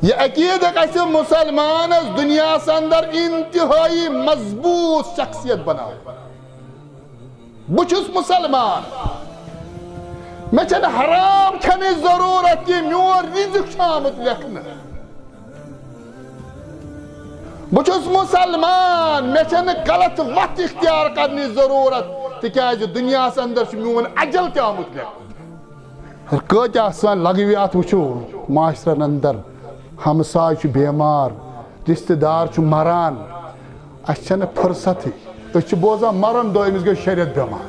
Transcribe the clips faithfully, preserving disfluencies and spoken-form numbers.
یہ عقیدٕ گژھِ مسلمانس دنیاہس اندر انتہائی مضبوط شخصیت بناوُن۔ بہٕ چھُس مسلمان، مےٚ چھنہٕ حرام کھٮ۪نٕچ ضروٗرت، کہِ میون رزق چھُ آمُت لیکھنہٕ۔ بہٕ چھُس مسلمان، مےٚ چھنہٕ غلط وتھ اختیار کرنٕچ ضروٗرت، تِکیازِ دنیاہس اندر چھُ میون اجل تہِ آمُت لیکھنہٕ۔ کۭتیاہ سٲنۍ لگویات وٕچھو معاشرن اندر، ہمساے چھُ بیمار، رشتہٕ دار چھُ مران، اسہِ چھنہٕ فرصتٕے، أسۍ چھِ بوزان مرن دۄہ أمِس گٔے شےٚ رٮ۪تھ بیمار۔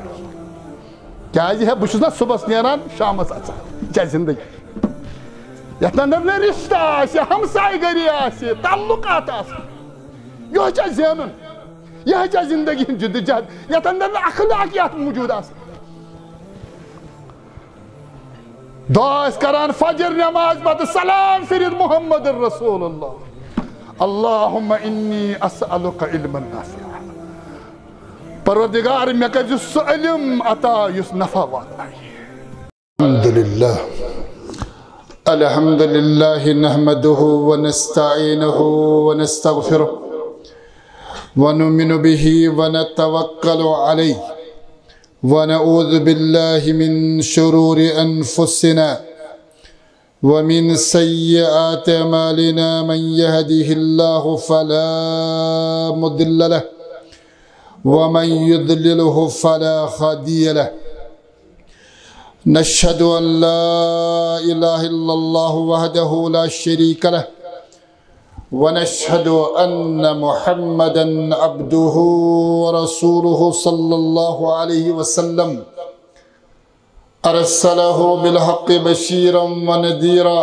کیازِ ہے، بہٕ چھُس نہ صبحس نیران شامس اژان، یہِ چھا زندگی؟ یتھ اندر نہٕ رشتہٕ آسہِ، ہمساے گٔری آسہِ، تعلقات آسن، یہِ چھا زینُن؟ یہِ چھا زندگی ہُنٛد جدوجہد؟ یتھ اندر نہٕ اخلاقیات موجود آسن۔ دعا ٲسۍ کران فجر نماز پتہٕ سلام پھِرِتھ محمد رسول اللہ، اللہم انی اسألک علما نافعا۔ پروردگار، مےٚ کٔرۍ زِ سُہ علم عطا یُس نفع واتنایہِ۔ الحمد لله. الحمد لله نحمده ونستعينه ونستغفره ونؤمن به ونتوكل عليه ونعوذ بالله من شرور أنفسنا ومن سيئات أعمالنا، من يهده الله فلا مضل له ومن يضلله فلا هادي له. نشهد أن لا إله إلا الله وحده لا شريك له، ونشهد أن محمدا عبده ورسوله صلى الله عليه وسلم، أرسله بالحق بشيرا ونذيرا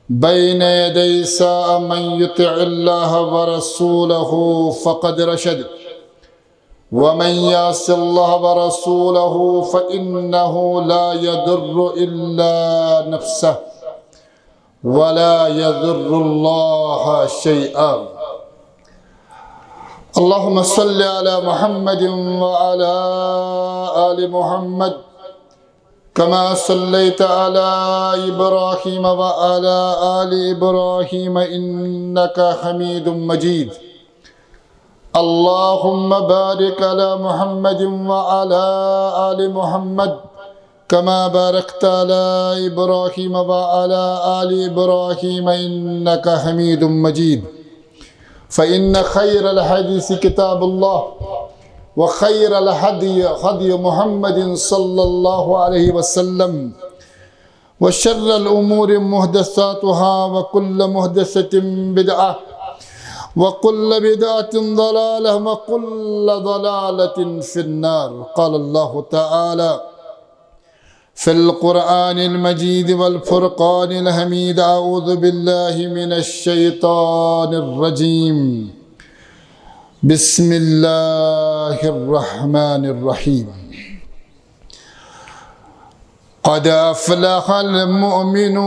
بين يدي الساعة، من يطع الله ورسوله فقد رشد، ومن يعص الله ورسوله فإنه لا يضر إلا نفسه ولا يضر الله شيئا. اللهم صل على محمد وعلى آل محمد كما صليت على إبراهيم وعلى آل إبراهيم إنك حميد مجيد. اللهم بارك على محمد وعلى آل محمد كما باركت على إبراهيم وعلى آل إبراهيم إنك حميد مجيد. فإن خير الحديث كتاب الله، وخير الهدي هدي محمد صلى الله عليه وسلم، وشر الأمور محدثاتها، وكل محدثة بدعة، وكل بدعة ضلالة، وكل ضلالة في النار. قال الله تعالى في القرآن المجيد والفرقان الحميد: أعوذ بالله من الشيطان الرجيم. بسم الله الرحمن الرحيم. قد أفلح المؤمنون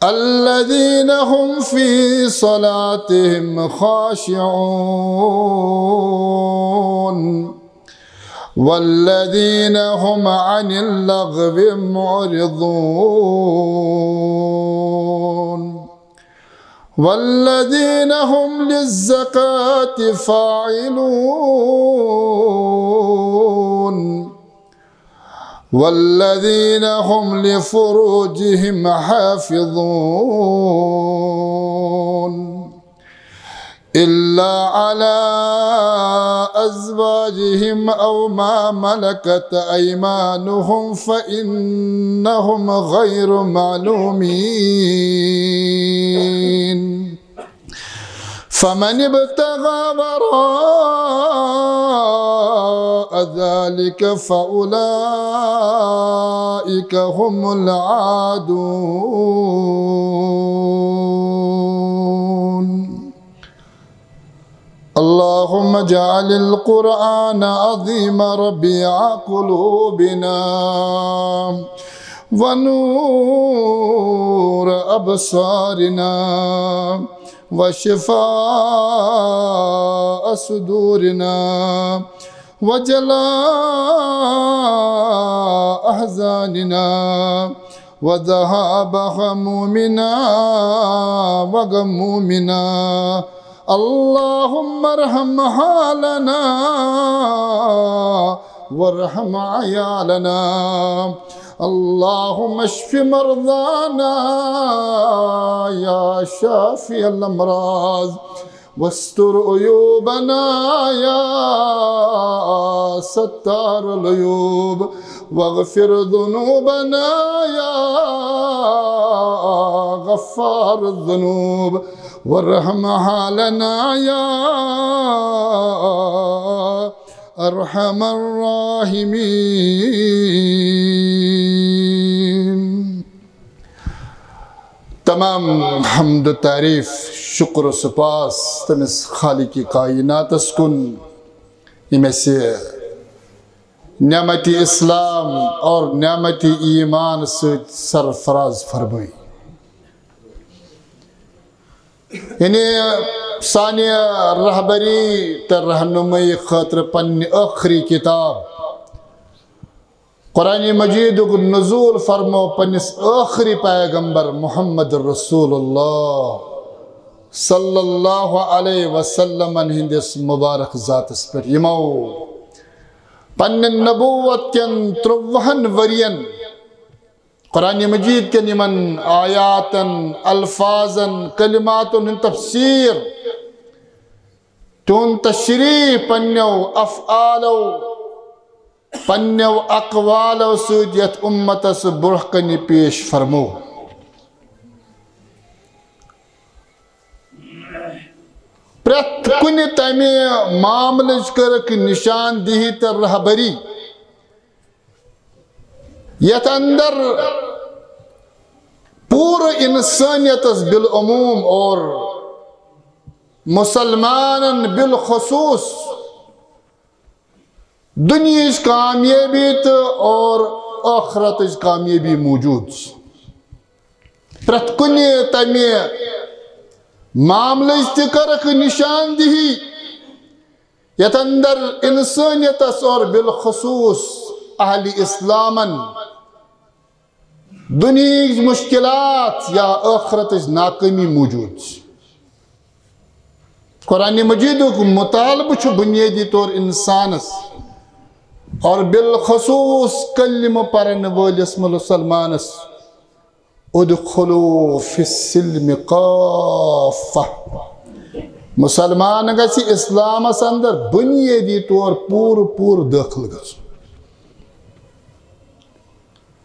الذين هم في صلاتهم خاشعون والذين هم عن اللغو معرضون والذين هم للزكاة فاعلون والذين هم لفروجهم حافظون إلا على أزواجهم أو ما ملكت أيمانهم فإنهم غير ملومين. فمن ابتغى وراء ذلك فأولئك هم العادون. اللهم اجعل القرآن عظيم ربيع قلوبنا ونور أبصارنا وشفاء صدورنا وجلاء أحزاننا وذهاب همومنا وغمومنا. اللهم ارحم حالنا وارحم عيالنا. اللهم اشف مرضانا يا شافي الأمراض، واستر عيوبنا يا ستار العيوب، واغفر ذنوبنا يا غفار الذنوب، وارحم حالنا يا أرحم الراحمين. تمام حمد و تعریف، شکر و سپاس تٔمِس خالق کائناتس کُن، ییٚمۍ اَسہِ نعمت اسلام اور نعمت ایمان سۭتۍ سرفراز فرمٲے۔ یعنی سانہِ رہبری تہٕ رہنمٲیی خٲطرٕ پننہِ ٲخری کتاب قرآن مجیدُک نزول فرمو پننِس ٲخری پیغمبر محمد رسول اللہ صلی اللہ علیہ وسلمن ہٕنٛدِس مبارک ذاتس پٮ۪ٹھ، یِمو پننہِ نبوت کٮ۪ن ترٛۆوُہن ؤرین قرآن مجید کٮ۪ن یِمن آیاتن، الفاظن، کلماتن ہُنٛد تفسیر، تِہُنٛد تشریح پننیو افعالو، پننیو اقوالو سۭتۍ یتھ امتس برونٛہہ کنہِ پیش فرمو۔ پرٛٮ۪تھ کُنہِ تمہِ معاملٕچ کٔرٕکھ نشاندہی تہٕ رہبری، یتھ اندر پوٗرٕ انسٲنیتس بالعموم اور مسلمانن بالخصوص دنیاہٕچ کامیٲبی تہٕ اور ٲخرتٕچ کامیٲبی موجود چھِ۔ پرٛٮ۪تھ کُنہِ تمہِ معاملٕچ تہِ کٔرٕکھ نشاندہی، یتھ اندر انسانیتس اور بالخصوص اہل اسلامن دنیاہٕچ مشکلات یا ٲخرتٕچ ناکٲمی موجود چھِ۔ قرآن مجیدُک مطالبہٕ چھُ بنیٲدی طور انسانس اور بالخصوص کلمہٕ پرن وٲلِس مسلمانس، "ادخلوا فی السلم کافہ"، مسلمان گژھِ اسلامس اندر بنیٲدی طور پوٗرٕ پوٗرٕ دٲخل گژھُن۔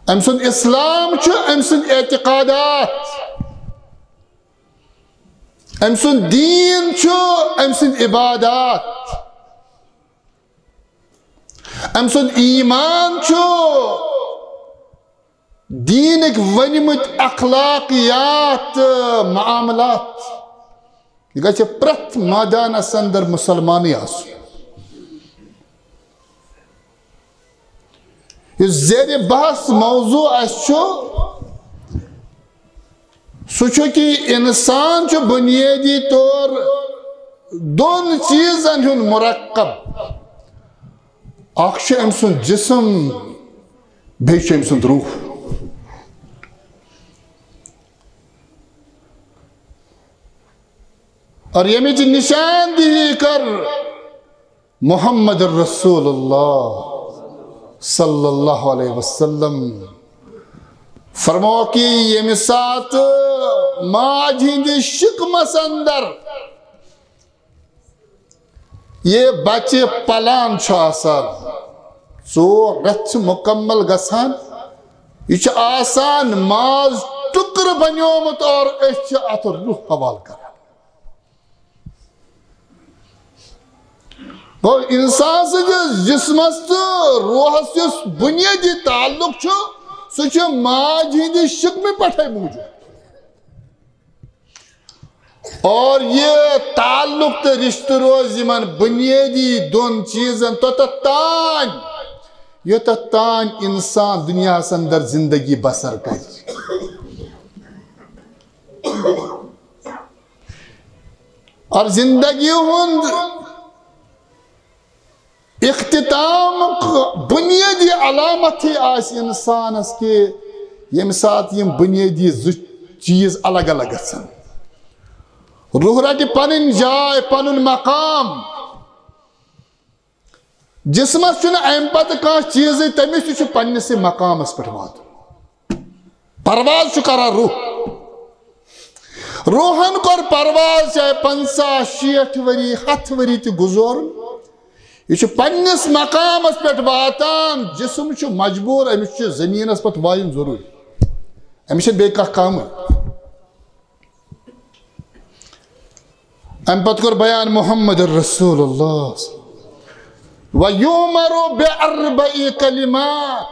أمۍ سُنٛد اسلام چھُ أمۍ سٕنٛدۍ اعتقادات، أمۍ سُنٛد دیٖن چھُ أمۍ سٕنٛدۍ عبادات، أمۍ سُنٛد ایمان چھُ دیٖنٕکۍ ؤنمٕتۍ اخلاقیات تہٕ معاملات۔ یہِ گژھِ پرٛٮ۪تھ مٲدانس اندر مسلمانٕے آسُن۔ یُس زیر بحث موضوع اَسہِ چھُ، سُہ چھُ کہِ انسان چھُ بنیٲدی طور دۄن چیٖزن ہُنٛد مرکب۔ اکھ چھُ أمۍ سُنٛد جسم، بیٚیہِ چھُ أمۍ سُنٛد روح۔ اور ییٚمِچ نشاندہی کٔر محمد رسول اللہ صلی اللہ علیہ وسلم۔ فرمو کہ ییٚمہِ ساتہٕ ماجہِ ہٕنٛدِس شِکمس اندر یہِ بچہِ پلان چھُ آسان، ژور رٮ۪تھ چھِ مکمل گژھان، یہِ چھُ آسان ماز ٹُکرٕ بنیومُت اور أسۍ چھِ اتھ روح حوالہٕ کران۔ گوٚو، انسان سٕنٛدِس جسمس تہٕ روحس یُس بنیٲدی تعلق چھُ، سُہ چھُ ماجہِ ہٕنٛدِ شِکمہِ پٮ۪ٹھے موٗجوٗد۔ اور یہِ تعلق تہٕ رشتہٕ روزِ یِمن بنیٲدی دۄن چیٖزن توٚتتھ تام، یوٚتتھ تام انسان دُنیاہس اندر زندگی بسر کرِ۔ اور زندگی ہُنٛد اختتامُک بُنیٲدی علامت ہی آسہِ اِنسانَس کہِ ییٚمہِ ساتہٕ یِم بُنیٲدی زٕ چیٖز الگ الگ گژھن۔ روح رَٹہِ پَنٕنۍ جاے، پَنُن مقام۔ جسمس چھُنہٕ اَمہِ پتہٕ کانٛہہ چیٖزٕے، تٔمِس تہِ چھُ پننِسٕے مقامس پٮ۪ٹھ واتُن۔ پرواز چھُ کران روح۔ روحن کوٚر پرواز، چاہے پنٛژاہ، شیٹھ ؤری، ہتھ ؤری تہِ گُزورُن، یہِ چھُ پننِس مقامس پٮ۪ٹھ واتان۔ جسم چھُ مجبوٗر، أمِس چھُ زٔمیٖنس پٮ۪ٹھ وایُن ضروٗری، أمِس چھُنہٕ بیٚیہِ کانٛہہ کامٕے۔ اَمہِ پتہٕ کوٚر بیان محمد رسول اللہ۔ وَيُؤْمَرُ بِأَرْبَعِ كَلِمَاتٍ۔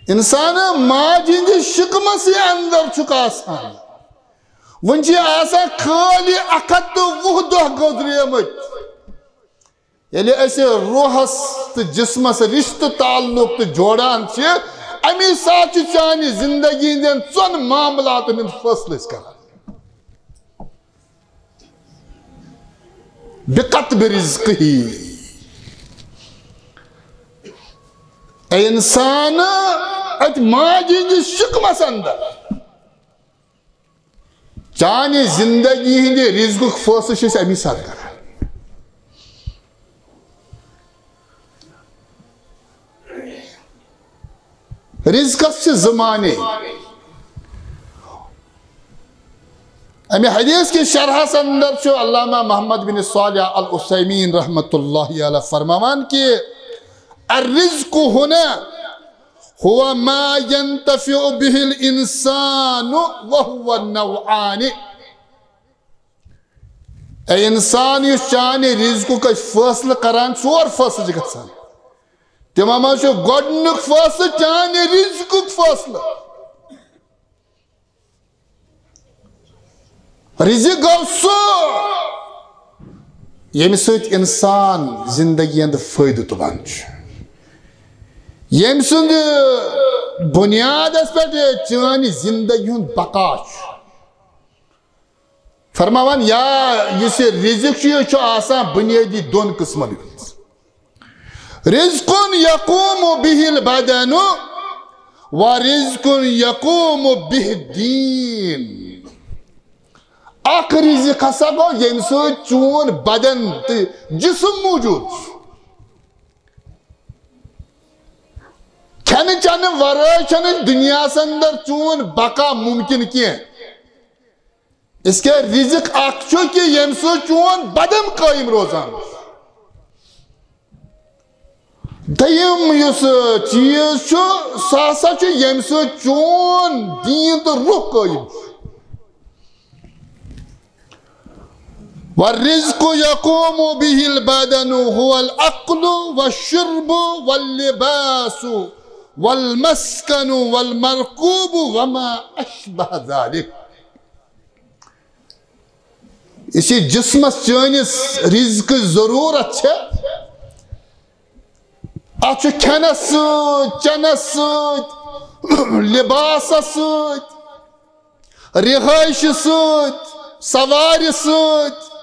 اِنسان ماجہِ ہِنٛدِس شِکمَسٕے اندر چھُکھ آسان۔ وۄنۍ چھِ آسان خٲلی اَکھ ہَتھ تہٕ وُہ دۄہ گُزریمٕتۍ۔ ییٚلہِ أسۍ روحس تہٕ جسمس رشتہٕ تعلق تہٕ جوڑان چھِ، اَمی ساتہٕ چھِ چانہِ زندگی ہٕنٛدٮ۪ن ژۄن معاملاتن ہُنٛد فٲصلہٕ أسۍ کران۔ بِکَتْبِ رِزْقِهِ۔ اے انسان، اتھ ماجہِ ہٕنٛدِس شِکمس اندر چانہِ زندگی ہٕنٛدِ رزقُک فٲصلہٕ چھِ أسۍ اَمی ساتہٕ کران۔ رزقس چھِ زٕ معنی۔ اَمہِ حدیث کِس شرحس اندر چھُ علامہ محمد بن صالح العثیمین رحمۃ اللہ علیہ فرماوان کہ الرزق هنا هو ما ينتفع به الإنسان وهو نوعان۔ اے انسان، یُس چانہِ رزقُک أسۍ فٲصلہٕ کران، ژور فٲصلہٕ چھِ گژھان۔ تِمو منٛز چھُ گۄڈٕنیُک فٲصلہٕ چانہِ رزقُک فٲصلہٕ۔ رزق گوٚو سُہ، ییٚمہِ سۭتۍ انسان زندگی ہُنٛد فٲیدٕ تُلان چھُ، ییٚمہِ سٕنٛدِ بُنیادس پٮ۪ٹھ چٲنۍ زندگی ہُنٛد بقا چھُ۔ فرماوان، یا یُس یہِ رزق چھُ، یہِ چھُ آسان بُنیٲدی دۄن قٕسمن ہُنٛد۔ رزق یقوم به البدن و رزق یقوم به الدین۔ اکھ رزق ہسا گوٚو، ییٚمہِ سۭتۍ چون بدن تہٕ جسم موجود چھُ۔ کھٮ۪نہٕ چٮ۪نہٕ ورٲے چھنہٕ دُنیاہس اندر چون بقا ممکن کینٛہہ۔ اس کے رزق اکھ چھُ کہ ییٚمہِ سۭتۍ چون بدن قٲیِم روزان۔ دوٚیِم یُس چیٖز چھُ، سُہ ہسا چھُ ییٚمہِ سۭتۍ چون دیٖن تہٕ روح قٲیِم چھُ۔ والرزق يقوم به البدن هو الأكل والشرب واللباس والمسكن والمركوب وما أشبه ذلك۔ یُس یہِ جسمس چٲنِس رزقٕچ ضروٗرت چھےٚ، اتھ چھُ کھٮ۪نس سۭتۍ، چٮ۪نس سۭتۍ، لباسس سۭتۍ، رہٲیشہِ سۭتۍ، سوارِ سۭتۍ،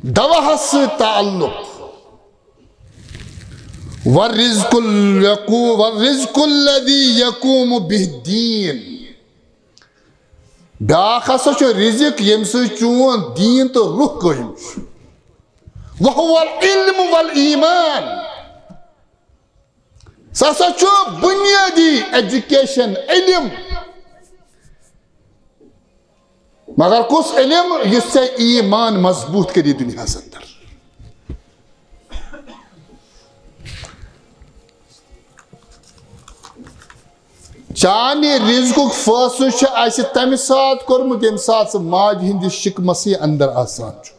دواہس سۭتۍ تعلق۔ والرزق اليقو-، والرزق الذي يقوم به الدين۔ بیاکھ ہسا چھُ رزق، ییٚمہِ سۭتۍ چون دیٖن تہٕ روح قٲیِم چھُ۔ وهو العلم والإيمان۔ سُہ ہسا چھُ بُنیٲدی ایجوکیشن، علم۔ مگر کُس علم؟ یُس ژےٚ ایمان مضبوط کری دُنیاہس اندر۔ چانہِ رزقُک فٲصلہٕ چھُ اسہِ تمہِ ساتہٕ کوٚرمُت، ییٚمہِ ساتہٕ ژٕ ماجہِ ہٕنٛدِس شِکمسٕے اندر آسان چھُکھ۔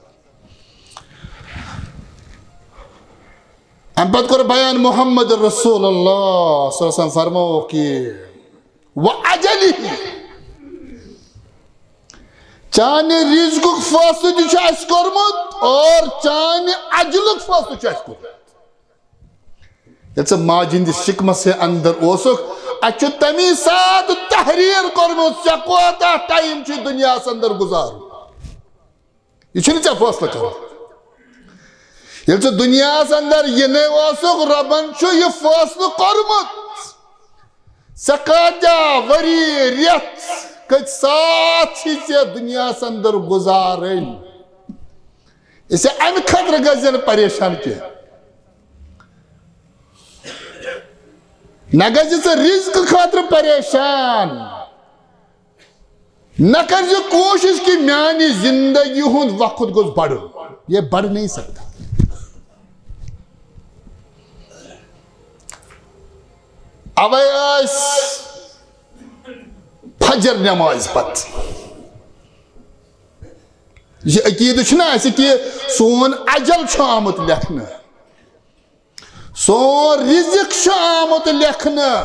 امہِ پتہٕ کوٚر بیان محمد رسول اللہ صلی اللہ علیہ وسلم فرمووُکھ یہِ، وَأَجَلِهِ۔ چانہِ رزقُک فٲصلہٕ تہِ چھُ اسہِ کوٚرمُت اور چانہِ اجلُک فٲصلہٕ چھُ اسہِ کوٚرمُت۔ ییٚلہِ ژٕ ماجہِ ہٕنٛدِس شِکمس اندر اوسُکھ، اسہِ چھُ تمی ساتہٕ تحریر کوٚرمُت، ژےٚ کوتاہ ٹایم چھُے دُنیاہس اندر گُزارُن۔ یہِ چھُنہٕ ژےٚ فٲصلہٕ کرُن۔ ییٚلہِ ژٕ دُنیاہَس اندر یِنَے اوسُکھ، رۄبَن چھُ یہِ فٲصلہٕ کوٚرمُت۔ ژےٚ کۭتیٛاہ ؤری، رٮ۪تھ، کٔژۍ ساعت چھِ ژےٚ دُنیاہَس اندر گُزارٕنۍ؟ ژےٚ اَمہِ خٲطرٕ گژھِ نہٕ پریشان کینٛہہ۔ نہ گژھِ ژٕ رزقہٕ خٲطرٕ پریشان۔ نہ کٔرۍ زِ کوٗشِش کہِ میانہِ زندگی ہُنٛد وقت گوٚژھ بڑُن۔ یہ بڑھ نہیں سکتا۔ اوے ٲسۍ فجر نمازِ پتہٕ۔ یہِ عقیٖدٕ چھُنہ اَسہِ کہِ سون اجل چھُ آمُت لیکھنہٕ، سون رزق چھُ آمُت لیکھنہٕ۔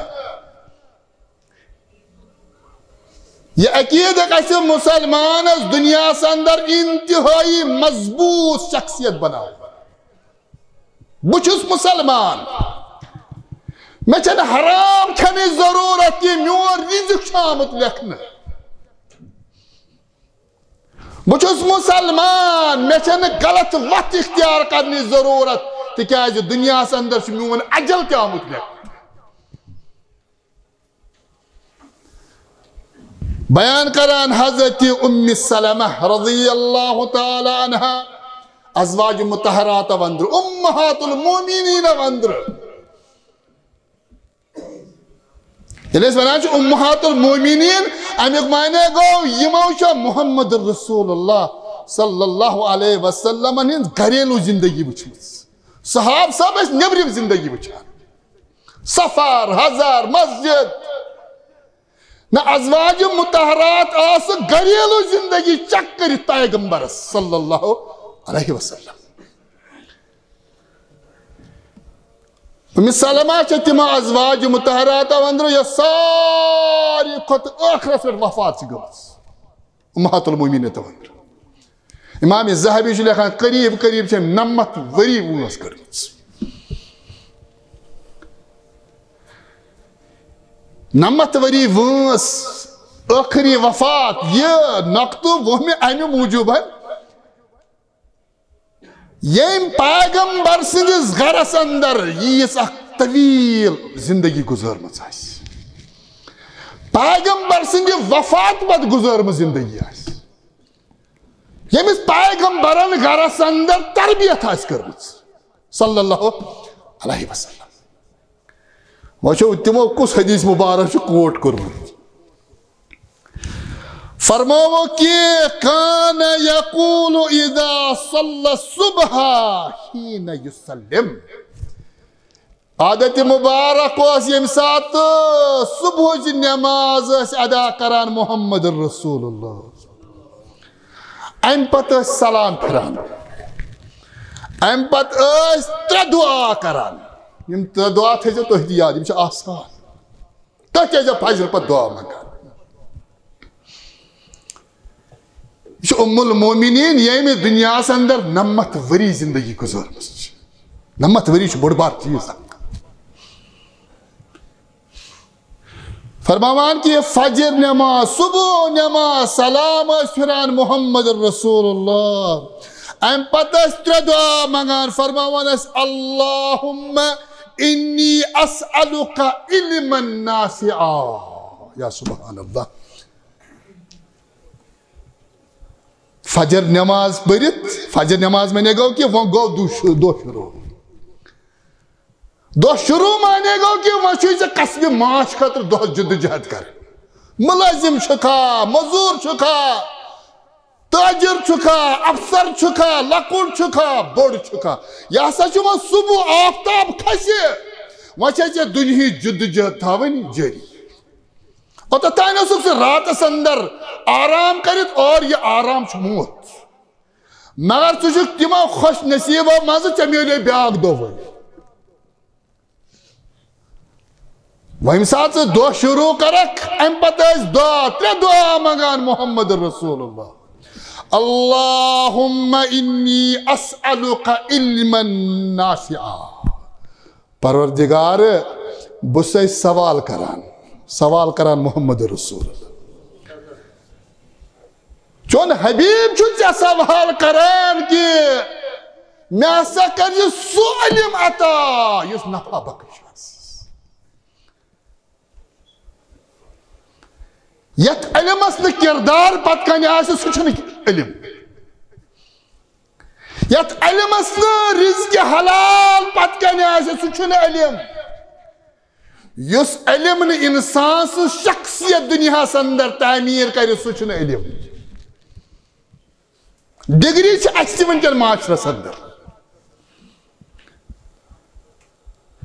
یہِ عقیٖدٕ گژھِ مُسلمانس دُنیاہس اندر انتہٲیی مضبوٗط شخصیت بناوُن۔ بہٕ چھُس مُسلمان، مےٚ چھَنہٕ حرام کھٮ۪نٕچ ضروٗرت کینٛہہ، میون رزق چھُ آمُت لیکھنہٕ۔ بہٕ چھُس مُسلمان، مےٚ چھَنہٕ غلط وَتھ اختیار کرنٕچ ضروٗرت، تِکیازِ دُنیاہس اندر چھُ میون اجل تہِ آمُت لیکھنہٕ۔ بیان کران حضرت ام سلمہ رضی اللہ تعالی عنہا، ازواج مطہرات وندر، امہات المومنین وندر۔ ییٚلہِ أسۍ ونان چھِ امہات المومنین، امیُک معنی گوٚو یِمو چھےٚ محمد رسول اللہ صلی اللہ علیہ وسلمن ہٕنٛز گھریلو زندگی وٕچھمٕژ۔ صحابہ صٲب ٲسۍ نیٚبرِم زندگی وٕچھان۔ سفر، حضر، مسجد۔ نہ، ازواج مطہرات آسہٕ گھریلو زندگی چیک کٔرِتھ پیغمبرس صلی اللہ علیہ وسلم۔ ام سلمہ چھےٚ تِمو ازواج مطہرات اندرو یۄس ساروی کھۄتہٕ ٲخرس پٮ۪ٹھ وفات چھِ گٔمٕژ۔ امہات المومنین تہِ وندر۔ امام ذہبی چھُ لیکھان، قریب قریب چھےٚ نَمَتھ ؤری وٲنٛس کٔڑمٕژ۔ نَمَتھ ؤری وٲنٛس، ٲخری وفات۔ یہِ نۄقطہٕ ووٚن مےٚ امہِ موٗجوٗبن، ییٚمۍ پیغمبر سٕنٛدِس گرس اندر ییٖژ اکھ طویل زندگی گُزٲرمٕژ آسہِ، پیغمبر سٕنٛدِ وفات پتہٕ گُزٲرمٕژ زندگی آسہِ، ییٚمِس پیغمبرن گرس اندر تربیت آسہِ کٔرمٕژ صلی اللہ علیہ وسلم۔ وۄنۍ چھو تِمو کُس حدیث مبارک چھُ کوٹ کوٚرمُت؟ فرماوو کہ کان یقول اذا صلی الصبح حین یسلم۔ عادت مبارک اوس ییٚمہِ ساتہٕ صبحٕچ نماز ٲسۍ ادا کران محمد رسول اللہ، امہِ پتہٕ ٲسۍ سلام پھران، امہِ پتہٕ ٲسۍ ترٛےٚ دعا کران۔ یِم ترٛےٚ دعا تھٲیزیو تُہۍ تہِ یاد، یِم چھِ آسان۔ تُہۍ کیٛازِ چھِو فجر پتہٕ دعا منٛگان؟ یہِ چھِ ام المومنین، ییٚمہِ دُنیاہس اندر نَمَتھ ؤری زندگی گُزٲرمٕژ چھِ۔ نَمَتھ ؤری چھُ بوٚڑ بار چیٖز اکھ۔ فرماوان کہِ فجر نماز، صبح نماز، سلام ٲسۍ پھران محمد رسول اللہ۔ امہِ پتہٕ ٲسۍ ترٛےٚ دعا منٛگان، فرماوان ٲسۍ، اللہم انی اسألک علما نافعا۔ یا سبحان اللہ۔ فجر نماز پٔرِتھ، فجر نماز معنی گوٚو کہِ وۄنۍ گوٚو دُہ شُ-، دۄہ شروٗع۔ دۄہ شروٗع معنی گوٚو کہِ وۄنۍ چھُے ژےٚ کسبِ معاش خٲطرٕ دۄہس جدوجہد کرٕنۍ۔ مُلٲزِم چھُکھا، مٔزوٗر چھُکھا، تاجر چھُکھا، افسر چھُکھا، لۄکُٹ چھُکھا، بوٚڑ چھُکھا، یہِ ہسا چھُ وۄنۍ صبح آفتاب کھسہِ، وۄنۍ چھے ژےٚ دُنہِچ جدوجہد تھاوٕنۍ جٲری۔ اوٚتتھ تام اوسُکھ ژٕ راتس اندر آرام کٔرِتھ، اور یہِ آرام چھُ موت۔ مگر ژٕ چھُکھ تِمو خۄش نصیٖبو منٛزٕ، ژےٚ میلیو بیٛاکھ دۄہ وۄنۍ۔ وۄنۍ ییٚمہِ ساتہٕ ژٕ دۄہ شروٗع کرکھ، اَمہِ پتہٕ ٲسۍ دعا، ترٛےٚ دعا منٛگان محمد رسول اللہ۔ اللہم انی اسألک علما نافعا۔ پروردگار، بہٕ چھُسے سوال کران، سوال کران محمد رسول اللہ۔ چون حبیب چھُ ژےٚ سوال کران کہِ مےٚ ہسا کٔرۍ زِ سُہ علم عطا یُس نفع بخش آسہِ۔ یتھ علمس نہٕ کردار پتہٕ کنہِ آسہِ، سُہ چھُنہٕ علم۔ یتھ علمس نہٕ رزق حلال پتہٕ کنہِ آسہِ، سُہ چھُنہٕ علم۔ یُس علم نہٕ انسان سٕنٛز شخصیت دُنیاہس اندر تعمیٖر کرِ، سُہ چھُنہٕ علم۔ ڈگری چھِ اَسہِ تہِ وٕنکٮ۪ن معاشرس اندر،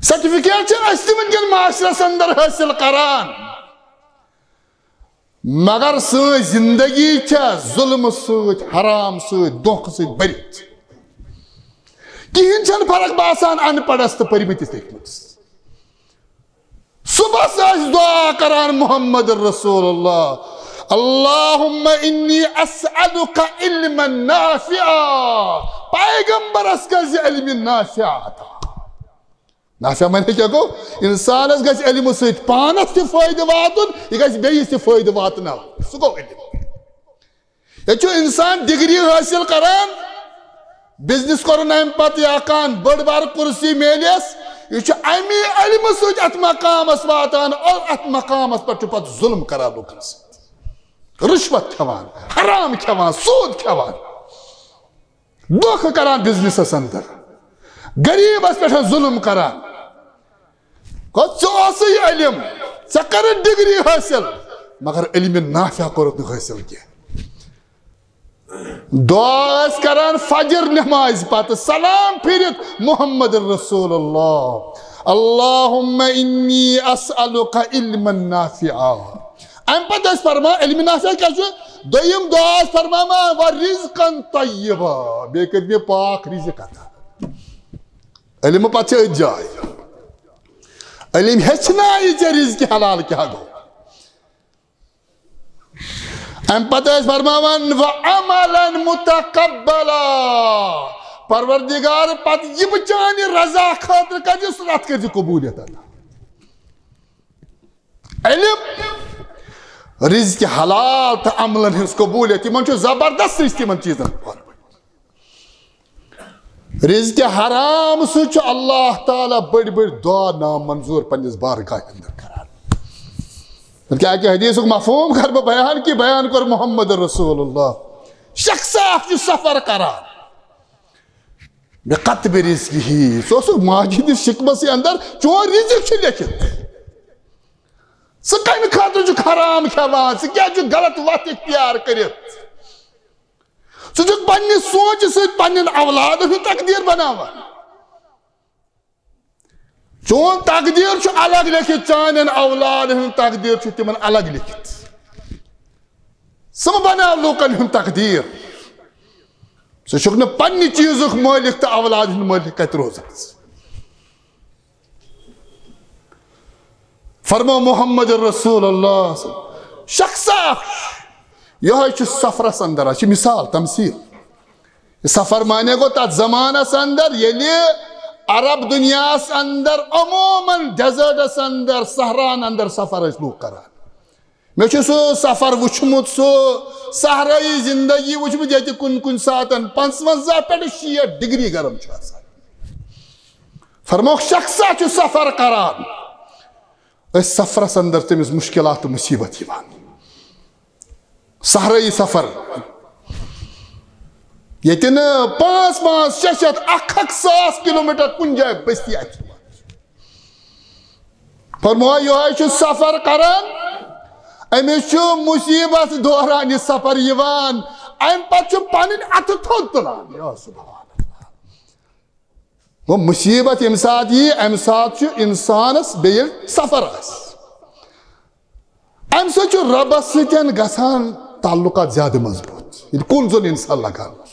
سرٹیفکیٹ چھِ اَسہِ تہِ وٕنکٮ۪ن معاشرس اندر حٲصِل کران، مگر سٲنۍ زندگی چھےٚ ظلمہٕ سۭتۍ، حرام سۭتۍ، دھوکہٕ سۭتۍ بٔرِتھ۔ کِہیٖنۍ چھَنہٕ فرق باسان ان پڑھس تہٕ پٔرمٕتِس لیکھمٕتِس۔ صبحس ٲسۍ دعا کران محمد رسول اللہ، اللہم انی اسألک علما نافعا، پیغمبرس گژھِ علم نافع عطا۔ نافع معنی کیٛاہ گوٚو؟ انسانس گژھِ علمہٕ سۭتۍ پانس تہِ فٲیدٕ واتُن، یہِ گژھِ بیٚیِس تہِ فٲیدٕ واتناوُن، سُہ گوٚو علم۔ ییٚتہِ چھُ انسان ڈگری حٲصِل کران، بزنس کوٚرُن امہِ پتہٕ یا کانٛہہ بٔڑ بار کُرسی میلیس، یہِ چھُ امی علمہٕ سۭتۍ اتھ مقامس واتان اور اتھ مقامس پٮ۪ٹھ چھُ پتہٕ ظلم کران لوٗکن سۭتۍ، رشوت کھٮ۪وان، حرام کھٮ۪وان، سوٗد کھٮ۪وان، دھوکہٕ کران بزنسس اندر، غریبس پٮ۪ٹھ ظلم کران۔ گوٚو، ژےٚ اوسُے علم، ژےٚ کٔرٕتھ ڈگری حٲصِل، مگر علم نافع کوٚرُتھ نہٕ حٲصِل کینٛہہ۔ دعا ٲسۍ کران فجر نمازِ پتہٕ سلام پھِرِتھ، محمد رسول اللہ، اللہم انی اسألک علما نافعا۔ امہِ پتہٕ ٲسۍ فرمان، علم نافع کیٛاہ چھُ؟ دوٚیِم دعا ٲسۍ فرماوان، و رزقا طیبا، بیٚیہِ کٔرۍ مےٚ پاک رزق عطا۔ علمہٕ پتہٕ چھِ أتھۍ جاے۔ علم ہیٚچھنایہِ ژےٚ رزقِ حلال کیٛاہ گوٚو۔ امہِ پتہٕ ٲسۍ فرماوان، و عملا متقبلا، پروردگار، پتہٕ یہِ بہٕ چانہِ رضا خٲطرٕ کرٕ، سُہ تتھ کٔرۍ زِ قبولیت عطا۔ علم، رزق حلال تہٕ عملن ہٕنٛز قبولیت، یِمن چھُ زبردست رشتہٕ یِمن چیٖزن۔ رزق حرام سۭتۍ چھُ اللہ تعالیٰ بٔڑۍ بٔڑۍ دعا نامنظور پننِس بارگاہ اندر کران۔ بلکہ اکہِ حدیثُک مفہوم کر بہٕ بیان، کہِ بیان کوٚر محمد رسول اللہ۔ شخص اکھ چھُ سفر کران، بقطب رزقہ، سُہ اوسُکھ ماجہِ ہٕنٛدِس شِکمَسٕے اندر، چون رزق چھُ لیکھِتھ۔ ژٕ کمہِ خٲطرٕ چھُکھ حرام کھٮ۪وان؟ ژٕ کیٛازِ چھُکھ غلط وتھ اختیار کٔرِتھ؟ ژٕ چھُکھ پننہِ سونچہِ سۭتۍ پننٮ۪ن اولادن ہُنٛد تقدیر بناوان۔ چون تقدیر چھُ الگ لیکھِتھ، چانٮ۪ن اولادن ہُنٛد تقدیر چھُ تِمن الگ لیکھِتھ۔ ژٕ مہٕ بناو لوٗکن ہُنٛد تقدیر۔ ژٕ چھُکھ نہٕ پننہِ چیٖزُک مٲلِک تہٕ اولاد ہُنٛد مٲلِک کتہِ روزان ژٕ؟ فرمو محمد رسول اللہ، شخص اکھ، یہوے چھُ سفرس اندر، اَتھ چھِ مثال، تمثیل۔ سفر معنی گوٚو تتھ زمانس اندر، ییٚلہِ عرب دُنیاہس اندر عموماً ڈیزرٹس اندر، صحراہن اندر سفر ٲسۍ لوٗکھ کران۔ مےٚ چھُ سُہ سفر وُچھمُت، سُہ صحرٲیی زندگی وُچھمُت، ییٚتہِ کُنہِ کُنہِ ساتن پنٛژونٛزاہ پٮ۪ٹھٕ شیٹھ ڈگری گرم چھُ آسان۔ فرموکھ، شخصا چھُ سفر کران، أتھۍ سفرس اندر تٔمِس مشکلات تہٕ مصیبت یِوان۔ صحرٲیی سفر، ییٚتہِ نہٕ پانٛژھ پانٛژھ، شےٚ شےٚ، اکھ اکھ ساس کلومیٹر کُنہِ جایہِ بستی آسہِ۔ فرموو، یہوے چھُ سفر کران، أمِس چھُ مصیبت دوران یہِ سفر یِوان، امہِ پتہٕ چھُ پنٕنۍ اتھٕ تھوٚد تُلان۔ یا سبحان اللہ۔ گوٚو، مصیبت ییٚمہِ ساتہٕ یی، امہِ ساتہٕ چھُ انسانس بیٚیہِ ییٚلہِ سفر آسہِ، امہِ سۭتۍ چھُ رۄبس سۭتۍ گژھان تعلقات زیادٕ مضبوٗط، ییٚلہِ کُن زوٚن انسان لگان اوس۔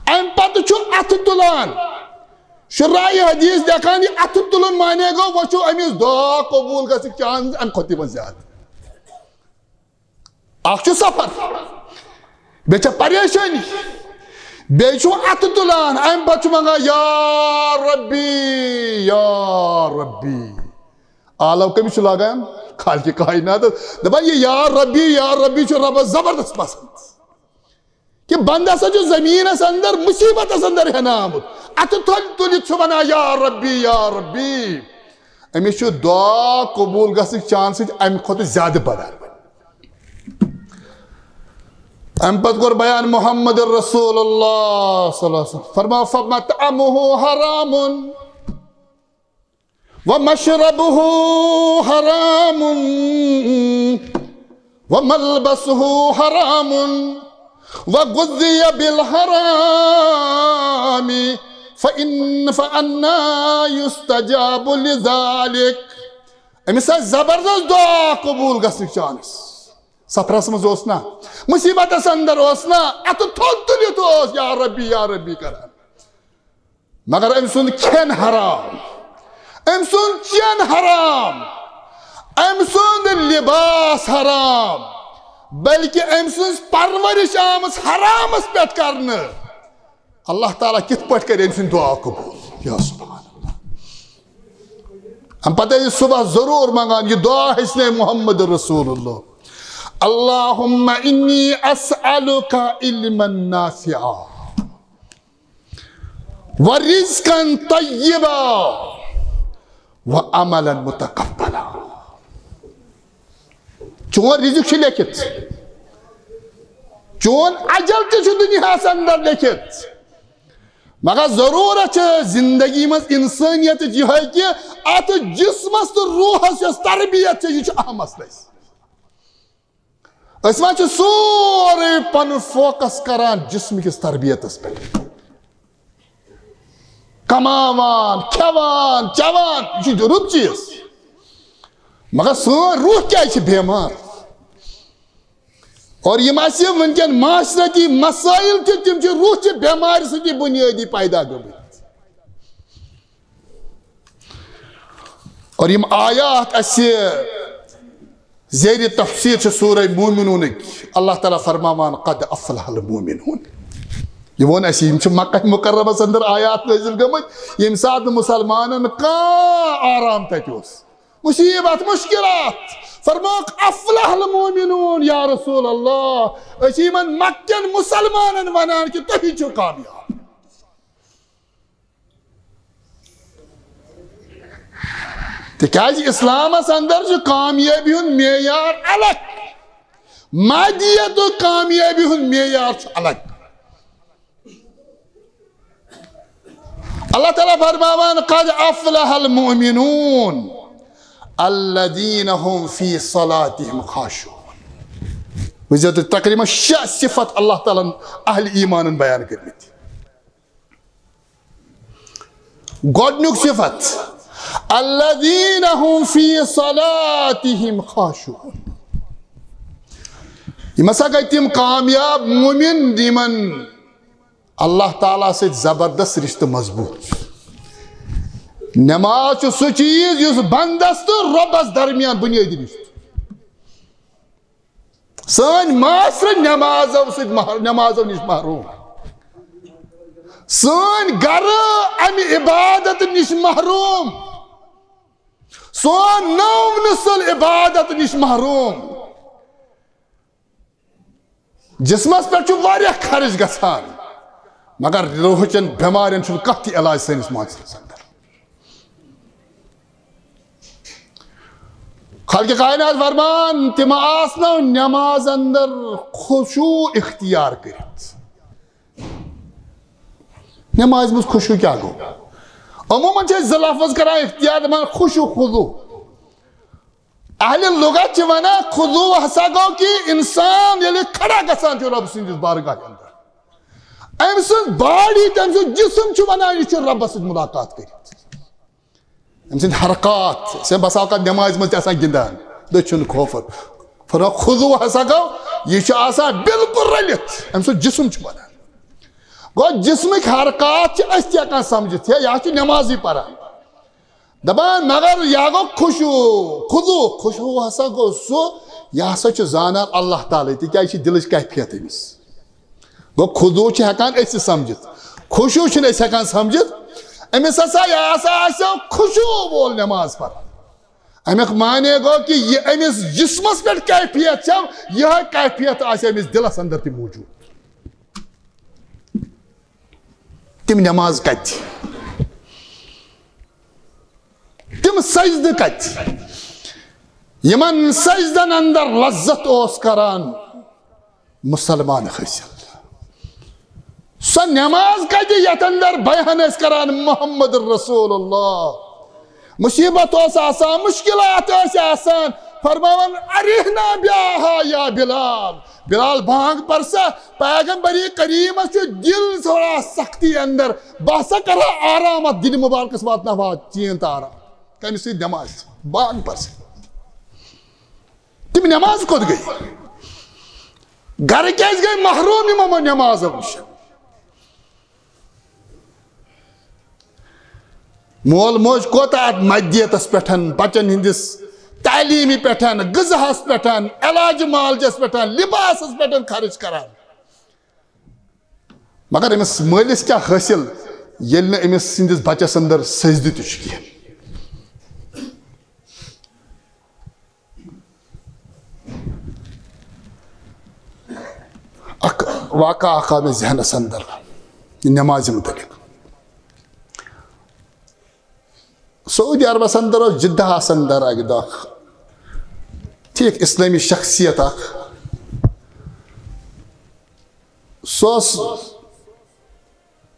امہِ پتہٕ چھُ اتھٕ تُلان۔ شُرایہِ حدیث لیکھان، یہِ اتھٕ تُلُن معنی گوٚو، وۄنۍ چھُ أمِس دعا قبوٗل گژھنٕکۍ chance امہِ کھۄتہٕ یِوان زیادٕ۔ اکھ چھُ سفر، بیٚیہِ چھےٚ پریشٲنی، بیٚیہِ چھُ اتھٕ تُلان، امہِ پتہٕ چھُ منٛگان، یا ربی، یا ربی۔ آلو کٔمِس چھُ لاگان؟ خالقِ کائناتس۔ دپان، یہِ یا ربی، یا ربی چھُ رۄبس زبردست پسند۔ کہ بندہ ہسا چھُ زمینس اندر مصیبتس اندر ہٮ۪نہٕ آمُت، اتھٕ تھل تُلِتھ چھُ ونان، "یا ربی، یا ربی۔" أمِس چھُ دعا قبوٗل گژھنٕکۍ چانسٕز امہِ کھۄتہٕ زیادٕ بڑان۔ امہِ پتہٕ کوٚر بیان محمد رسول اللہ صلی اللہ علیہ وسلم فرماو، "فمطعمه حرام ومشربه حرام وملبسه حرام وغذي بالحرام فإن فأنا يستجاب لذلك۔" أمِس آسہِ زبردست دعا قبوٗل گژھنٕکۍ چانس۔ سفرس منٛز اوس نا، مصیبتس اندر اوس نا، اتھٕ تھوٚد تُلِتھ اوس، "یا ربی، یا ربی" کران۔ مگر أمۍ سُنٛد کھٮ۪ن حرام، أمۍ سُنٛد چٮ۪ن حرام، أمۍ سُنٛد لباس حرام، بلکہ أمۍ سٕنٛز پرورش آمٕژ حرامس پٮ۪ٹھ کرنہٕ۔ اللہ تعالیٰ کِتھ پٲٹھۍ کرِ أمۍ سٕنٛز دعا قبوٗل؟ یا سبحان اللہ۔ امہِ پتہٕ ٲسۍ صبح ضروٗر منٛگان، یہِ دعا ہیٚچھنٲے محمد رسول اللہ، "اللهم إني أسألك علما نافعا ورزقا طيبا وعملا متقبلا۔" چون رزق چھُ لیکھِتھ، چون اجل تہِ چھُ دُنیاہس اندر لیکھِتھ، مگر ضروٗرت چھِ زندگی منٛز انسٲنیتٕچ یِہوٚے کہِ اتھ جسمس تہٕ روحس یۄس تربیت چھِ، یہِ چھُ اہم مسلہٕ اَسہِ۔ أسۍ ما چھِ سورُے پنُن فوکس کران جسمہٕ کِس تربیتس پٮ۪ٹھ؟ کماوان، کھٮ۪وان، چٮ۪وان، یہِ چھُ رُت چیٖز۔ مگر سٲنۍ روح کیازِ چھِ بٮ۪مار؟ اور یِم اَسہِ وٕنکٮ۪ن معاشرتی مسائل چھِ، تِم چھِ روح چہِ بٮ۪مارِ سۭتی بُنیٲدی پیدا گٔمٕتۍ۔ اور یِم آیات اَسہِ زیرِ تفسیر چھِ سورہ مومنونٕکۍ، اللہ تعالیٰ فرماوان، "قد افلح المومنون۔" یہِ ووٚن اَسہِ، یِم چھِ مکہ مکرمس اندر آیات نٲزِل گٔمٕتۍ، ییٚمہِ ساتہٕ نہٕ مُسلمانن کانٛہہ آرام تَتہِ اوس، مصیبت، مشکلات۔ فرمووُکھ، "افلح المومنون، یا رسول اللہ، أسۍ چھِ یِمن مکہ کٮ۪ن مُسلمانن ونان کہِ تُہی چھِو کامیاب۔" تِکیازِ اسلامس اندر چھُ کامیٲبی ہُنٛد معیار الگ، مادیت کامیٲبی ہُنٛد معیار چھُ الگ۔ اللہ تعالیٰ فرماوان، "قد افلح المؤمنون الذين هم في صلاتهم خاشعون۔" وٕچھزیو تُہۍ، تقریباً شےٚ صفت اللہ تعالیٰ ہن اہل ایمانن بیان کٔرمٕتۍ۔ گۄڈنیُک صفت، "الذين هم في صلاتهم خاشعون۔" یِم ہسا گٔے تِم کامیاب مومن، یِمن اللہ تعالیٰ سۭتۍ زبردست رشتہٕ مضبوٗط چھُ۔ نماز چھُ سُہ چیٖز یُس بندس تہٕ رۄبس درمیان بُنیٲدی رشتہٕ۔ سٲنۍ معاشرٕ نمازو سۭتۍ مح-، نمازو نِش محروم۔ سٲنۍ گرٕ امہِ عبادت نِش محروم۔ سون نٔو نسل عبادت نِش محروم۔ جسمس پٮ۪ٹھ چھُ واریاہ خرٕچ گژھان، مگر روحٕچٮ۪ن بٮ۪مارٮ۪ن چھُنہٕ کانٛہہ تہِ علاج سٲنِس معاشرس اندر۔ خالق کائنات فرمان، تِم آسنو نماز اندر خشوع اختیار کٔرِتھ۔ نمازِ منٛز خشوع کیٛاہ گوٚو؟ عموماً چھِ أسۍ زٕ لفظ کران اختیار، دپان خشوع خضوع۔ اہل لغت چھِ ونان خضوع ہسا گوٚو کہِ انسان ییٚلہِ کھڑا گژھان چھُ رۄب سٕنٛدِس بارگاہہِ اندر، أمۍ سٕنٛز باڈی، تٔمۍ سُنٛد جسم چھُ ونان، یہِ چھُ رۄبس سۭتۍ ملاقات کٔرِتھ۔ أمۍ سٕنٛدۍ حرکات، أسۍ چھِ بسا اوقات نمازِ منٛز تہِ آسان گِنٛدان، دٔچھُن کھوفر۔ فرماو، خضوع ہسا گوٚو، یہِ چھُ آسان بالکل رٔلِتھ، أمۍ سُنٛد جسم چھُ ونان۔ گوٚو، جسمٕکۍ حرکات چھِ أسۍ تہِ ہٮ۪کان سمجھِتھ، ہے، یہِ ہا چھُ نمازٕے پران۔ دپان، مگر یا گوٚو خشوع، خضوع، خشوع ہسا گوٚو سُہ، یہِ ہسا چھُ زانان اللہ تعالیٰ، تِکیازِ یہِ چھِ دِلٕچ کیفیت أمِس۔ گوٚو خضوع چھِ ہٮ۪کان أسۍ تہِ سمجھِتھ، خشوع چھِنہٕ أسۍ ہٮ۪کان سمجھِتھ۔ أمِس ہسا، یہِ ہسا آسیو خشوع وول نماز پران۔ امیُک معنی گوٚو کہِ یہِ أمِس جسمس پٮ۪ٹھ کیفیت چھو، یِہے کیفیت آسہِ أمِس دِلس اندر تہِ موجود۔ تِم نماز کتہِ؟ تِم سجدٕ کتہِ؟ یِمن سجدن اندر لذت اوس کران مسلمان حٲصِل۔ سۄ نماز کتہِ یتھ اندر بیان ٲسۍ کران محمد رسول اللہ؟ مصیبت اوس آسان، مشکلات ٲسۍ آسان، فرماوان، "اریحنا بیاہا یا بلال، بلال بانگ پر سا، پیغمبر کریمس چھُ دل تھوڑا سختی اندر، بہٕ ہسا کرٕ ہا آرام اتھ دلہِ مبارکس، واتناوٕ ہا چین تہٕ آرام۔" کمہِ سۭتۍ؟ نماز، بانگ پر سا۔ تِم نماز کوٚت گٔے؟ گرٕ کیازِ گٔے محروم یِمو نمازو نِش؟ مول موج کوتاہ اتھ مدیتس پٮ۪ٹھ، بچن ہٕنٛدِس تعلیٖمی پٮ۪ٹھ، غذاہس پٮ۪ٹھ، علاج معالجس پٮ۪ٹھ، لباسس پٮ۪ٹھ خرٕچ کران، مگر أمِس مٲلِس کیٛاہ حٲصِل، ییٚلہِ نہٕ أمِس سٕنٛدِس بچس اندر سجدٕ تہِ چھُ کینٛہہ؟ اکھ واقعہ اکھ آو مےٚ ذہنس اندر، یہِ نمازِ متعلق۔ سعودی عربس اندر اوس جدہس اندر اکہِ دۄہ اکھ، ٹھیک، اسلٲمی شخصیت اکھ۔ سُہ اوس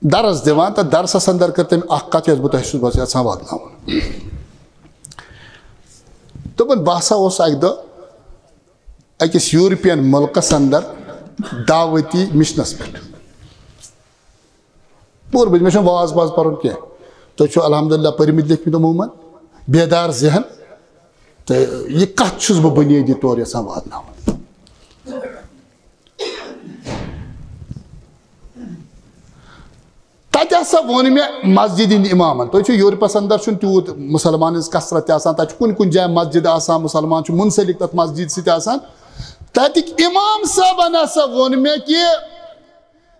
درس دِوان، تہٕ درسس اندر کٔر تٔمۍ اکھ کتھ، یۄس بہٕ تۄہہِ چھُس بس یژھان واتناوُن۔ دوٚپُن، بہٕ ہسا اوسُس اکہِ دۄہ أکِس یورپین مُلکس اندر دعوتی مشنس پٮ۪ٹھ۔ پوٗرٕ بہٕ، مےٚ چھُنہٕ واز پاز پرُن کینٛہہ۔ تُہۍ چھِو الحمدللہ پٔرمٕتۍ لیکھمٕتۍ عموٗماً، بیدار ذہن۔ تہٕ یہِ کتھ چھُس بہٕ بُنیٲدی طور یژھان واتناوُن۔ تتہِ ہسا ووٚن مےٚ مسجد ہٕنٛدۍ امامن، تُہۍ چھِو یورپس اندر، چھُنہٕ تیوٗت مسلمان ہٕنٛز کثرت تہِ آسان، تتہِ چھُ کُنہِ کُنہِ جایہِ مسجد آسان، مسلمان چھُ منسلک تتھ مسجد سۭتۍ آسان۔ تتِکۍ امام صٲبن ہسا ووٚن مےٚ کہِ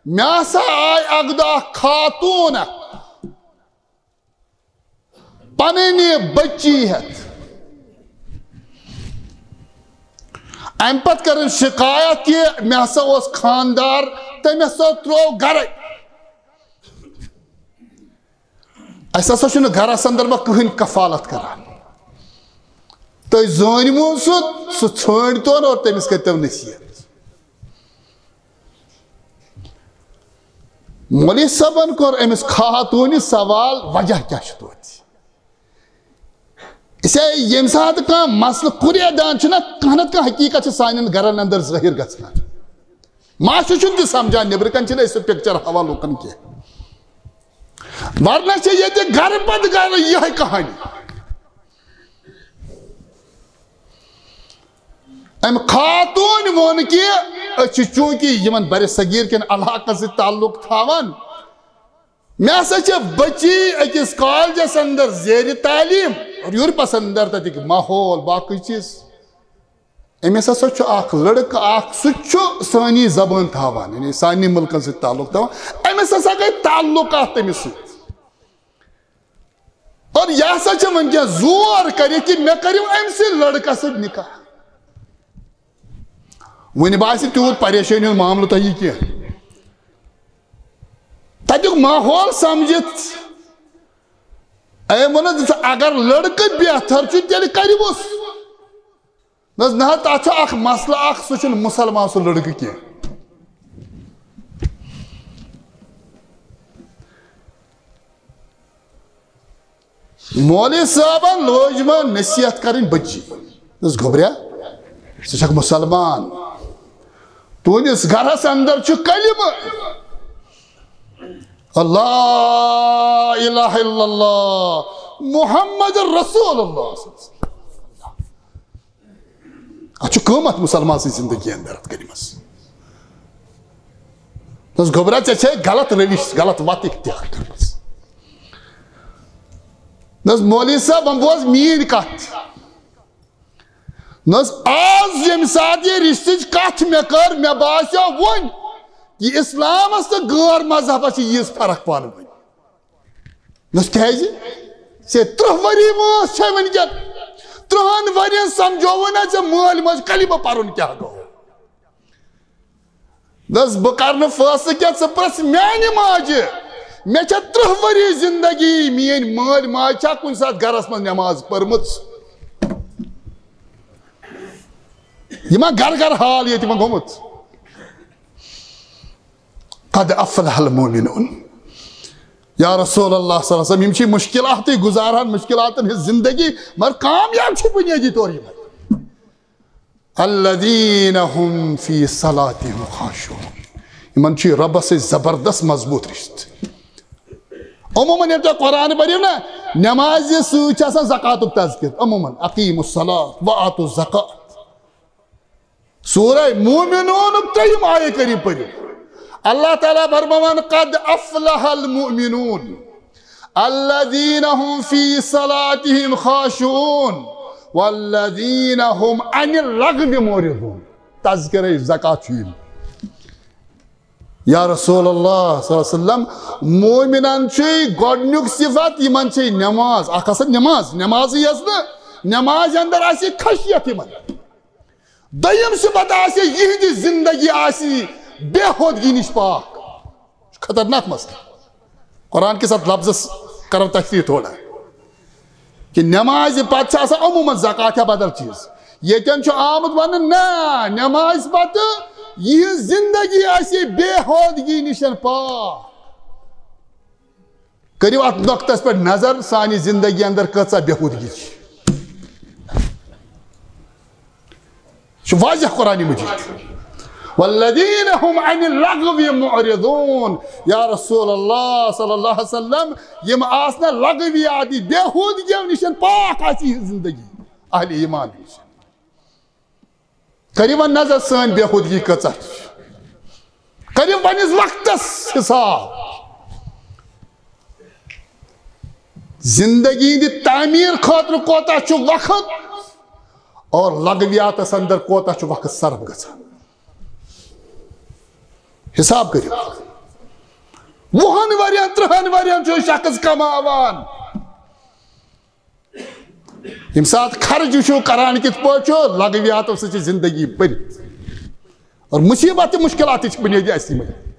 مےٚ ہسا آے اکہِ دۄہ اکھ خاتوٗن اکھ پنٕنۍ بچی ہٮ۪تھ۔ امہِ پتہٕ کٔرٕن شکایت کہِ مےٚ ہسا اوس خاندار، تٔمۍ ہسا ترٛوو گرے۔ اسہِ ہسا چھُنہٕ گرس اندر وۄنۍ کٕہٕنۍ کفالت کران۔ تُہۍ زٲنۍمو سُہ، سُہ ژھٲنٛڈۍتون اور تٔمِس کٔرۍتو نصیحت۔ مولوی صٲبن کوٚر أمِس خاتوٗنہِ سوال، وجہ کیٛاہ چھُ توتہِ؟ أسۍ ہے ییٚمہِ ساتہٕ کانٛہہ مسلہٕ کُریدان چھُنہ، کانٛہہ نتہٕ کانٛہہ حقیٖقت چھِ سانٮ۪ن گرن اندر ظٲہِر گژھان۔ معاشرٕ چھُنہٕ تہِ سمجھان، نیٚبرٕ کنہِ چھِنہٕ أسۍ سُہ پکچر ہاوان لوٗکن کینٛہہ۔ ورنہ چھِ ییٚتہِ گرٕ پتہٕ گرٕ یِہے کہانی۔ أمۍ خاتوٗن ووٚن کہِ أسۍ چھِ چوٗنٛکہِ یِمن برِ صغیٖر کٮ۪ن علاقن سۭتۍ تعلق تھاوان، مےٚ ہسا چھِ بچی أکِس کالجس اندر زیر تعلیٖم، اور یورپس اندر تتِکۍ ماحول، باقٕے چیٖز۔ أمِس ہسا چھُ اکھ لڑکہٕ اکھ، سُہ تہِ چھُ سٲنی زبٲنۍ تھاوان، یعنی سارنٕے مُلکن سۭتۍ تعلق تھاوان۔ أمِس ہسا گٔے تعلقات تٔمِس سۭتۍ۔ اور یہِ ہسا چھِ وٕنکیٚن زور کٔرِتھ کہِ مےٚ کٔرِو أمۍ سٕے لڑکس سۭتۍ نکاح۔ وٕنہِ باسہِ تیوٗت پریشٲنی ہُنٛد معاملہٕ تۄہہِ یہِ کینٛہہ۔ تتیُک ماحول سمجھِتھ، أمۍ ووٚنُن، اگر لڑکہٕ بہتر چھُ، تیٚلہِ کٔرِوُس۔ نہ حظ، نہ حظ، تَتھ چھُ اکھ مسلہٕ اکھ، سُہ چھُنہٕ مُسلمان سُہ لڑکہٕ کینٛہہ۔ مولوی صٲبن لٲج وۄنۍ نصیحت کرٕنۍ بچی۔ دوٚپُس، گوٚبریا، ژٕ چھکھ مُسلمان، تُہنٛدِس گرس اندر چھُ کلمہٕ، لا الہ الا اللہ محمد رسول اللہ۔ اتھ چھُ قۭمتھ مُسلمان سٕنٛز زندگی اندر اتھ کلمس۔ دوٚپُس، گوٚبرا، ژےٚ چھے غلط روش، غلط وتھ اختیار کٔرمٕژ۔ دوٚپُس، مولوی صٲب، وۄنۍ بوز میٲنۍ کتھ۔ دوٚپُس، آز ییٚمہِ ساتہٕ یہِ رشتٕچ کتھ مےٚ کٔر، مےٚ باسیو وۄنۍ یہِ اسلامس تہٕ غٲر مذہبس چھِ ییٖژ فرق پانہٕ ؤنۍ۔ دوٚپُس، کیٛازِ؟ ژےٚ ترٕٛہ ؤری وٲنٛس چھے وٕنکیٚن۔ ترٕٛہن ؤرین سمجھووُے نہ ژےٚ مٲلۍ ماجہِ کلمہٕ پرُن کیٛاہ گوٚو۔ دوٚپُس، بہٕ کرٕ نہٕ فٲصلہٕ کینٛہہ، ژٕ پرٛژھ میانہِ ماجہِ، مےٚ چھےٚ ترٕٛہ ؤری زندگی، میٲنۍ مٲلۍ ماجہِ چھا کُنہِ ساتہٕ گرس منٛز نماز پٔرمٕژ؟ یہِ ما گرٕ گرٕ حال ییٚتہِ وۄنۍ گوٚمُت؟ قد افلح المؤمنون۔ یا رسول اللہ صلی اللہ علیہ وسلم، یِم چھِ مشکلاتٕے گُزاران، مشکلاتن ہٕنٛز زندگی، مگر کامیاب چھِ بُنیٲدی طور یِمے۔ الذین هم فی صلاتہم خاشعون۔ یِمن چھُ رۄبس سۭتۍ زبردست مضبوٗط رشتہٕ۔ عموماً ییٚلہِ تُہۍ قرآن پٔرِو نا، نمازِ سۭتۍ چھُ آسان زکاتُک تذکر۔ عموماً، اقیموا الصلاۃ و آتوا الزکات۔ سورہ مومنونُک ترٛیٚیِم آیہِ کریٖم پٔرِو۔ اللہ تعالیٰ فرماوان، قد افلح المؤمنون الذین هم فی صلاتہم خاشعون والذین هم عن اللغو معرضون۔ تذکرہ زکات چھُ یِم۔ یا رسول اللہ صلی اللہ علیہ وسلم، مومنن چھُے گۄڈنیُک صفت، یِمن چھے نماز، اکھ آسان نماز، نمازٕے یٲژ نہٕ، نمازِ اندر آسہِ خشیت یِمن۔ دوٚیِم صفت آسہِ یِہنٛدِ زندگی آسہِ بے ہودگی نِش پاک۔ خطرناک مسئلہٕ۔ قرآن کِس اتھ لفظس کرو تشریح تھوڑا۔ کہ نمازِ پتہٕ چھِ آسان عموماً زکات یا بدل چیٖز۔ ییٚتٮ۪ن چھُ آمُت وننہٕ، نہ، نمازِ پتہٕ یِہٕنٛز زندگی آسہِ بے ہودگی نِش پاک۔ کٔرِو اتھ نۄقطس پٮ۪ٹھ نظر، سانہِ زندگی اندر کۭژاہ بے ہودگی چھِ۔ چھُ واضح قرآن مجید۔ والذین هم عن اللغو معرضون۔ یا رسول اللہ صلی اللہ علیہ وسلم، یِم آسنہ لغویات، بے ہودگیو نِش پاک آسہِ یِہٕنٛز زندگی، اہل ایمان نِش۔ کٔرِو وۄنۍ نظر سٲنۍ بے ہودگی کۭژاہ چھِ۔ کٔرِو پننِس وقتس حساب۔ زندگی ہٕنٛدِ تعمیٖر خٲطرٕ کوتاہ چھُ وقت اور لغویاتس اندر کوتاہ چھُ وقت صرف گژھان؟ حساب کٔرِو۔ وُہن ؤرین، ترٕٛہن ؤرین چھُ شخص کماوان۔ ییٚمہِ ساتہٕ خرچ وٕچھو کران کِتھ پٲٹھۍ چھُ، لغویاتو سۭتۍ چھِ زندگی بٔرِتھ۔ اور مصیبت تہٕ مشکلات تہِ چھِ بُنیٲدی اَسہِ یِمَے۔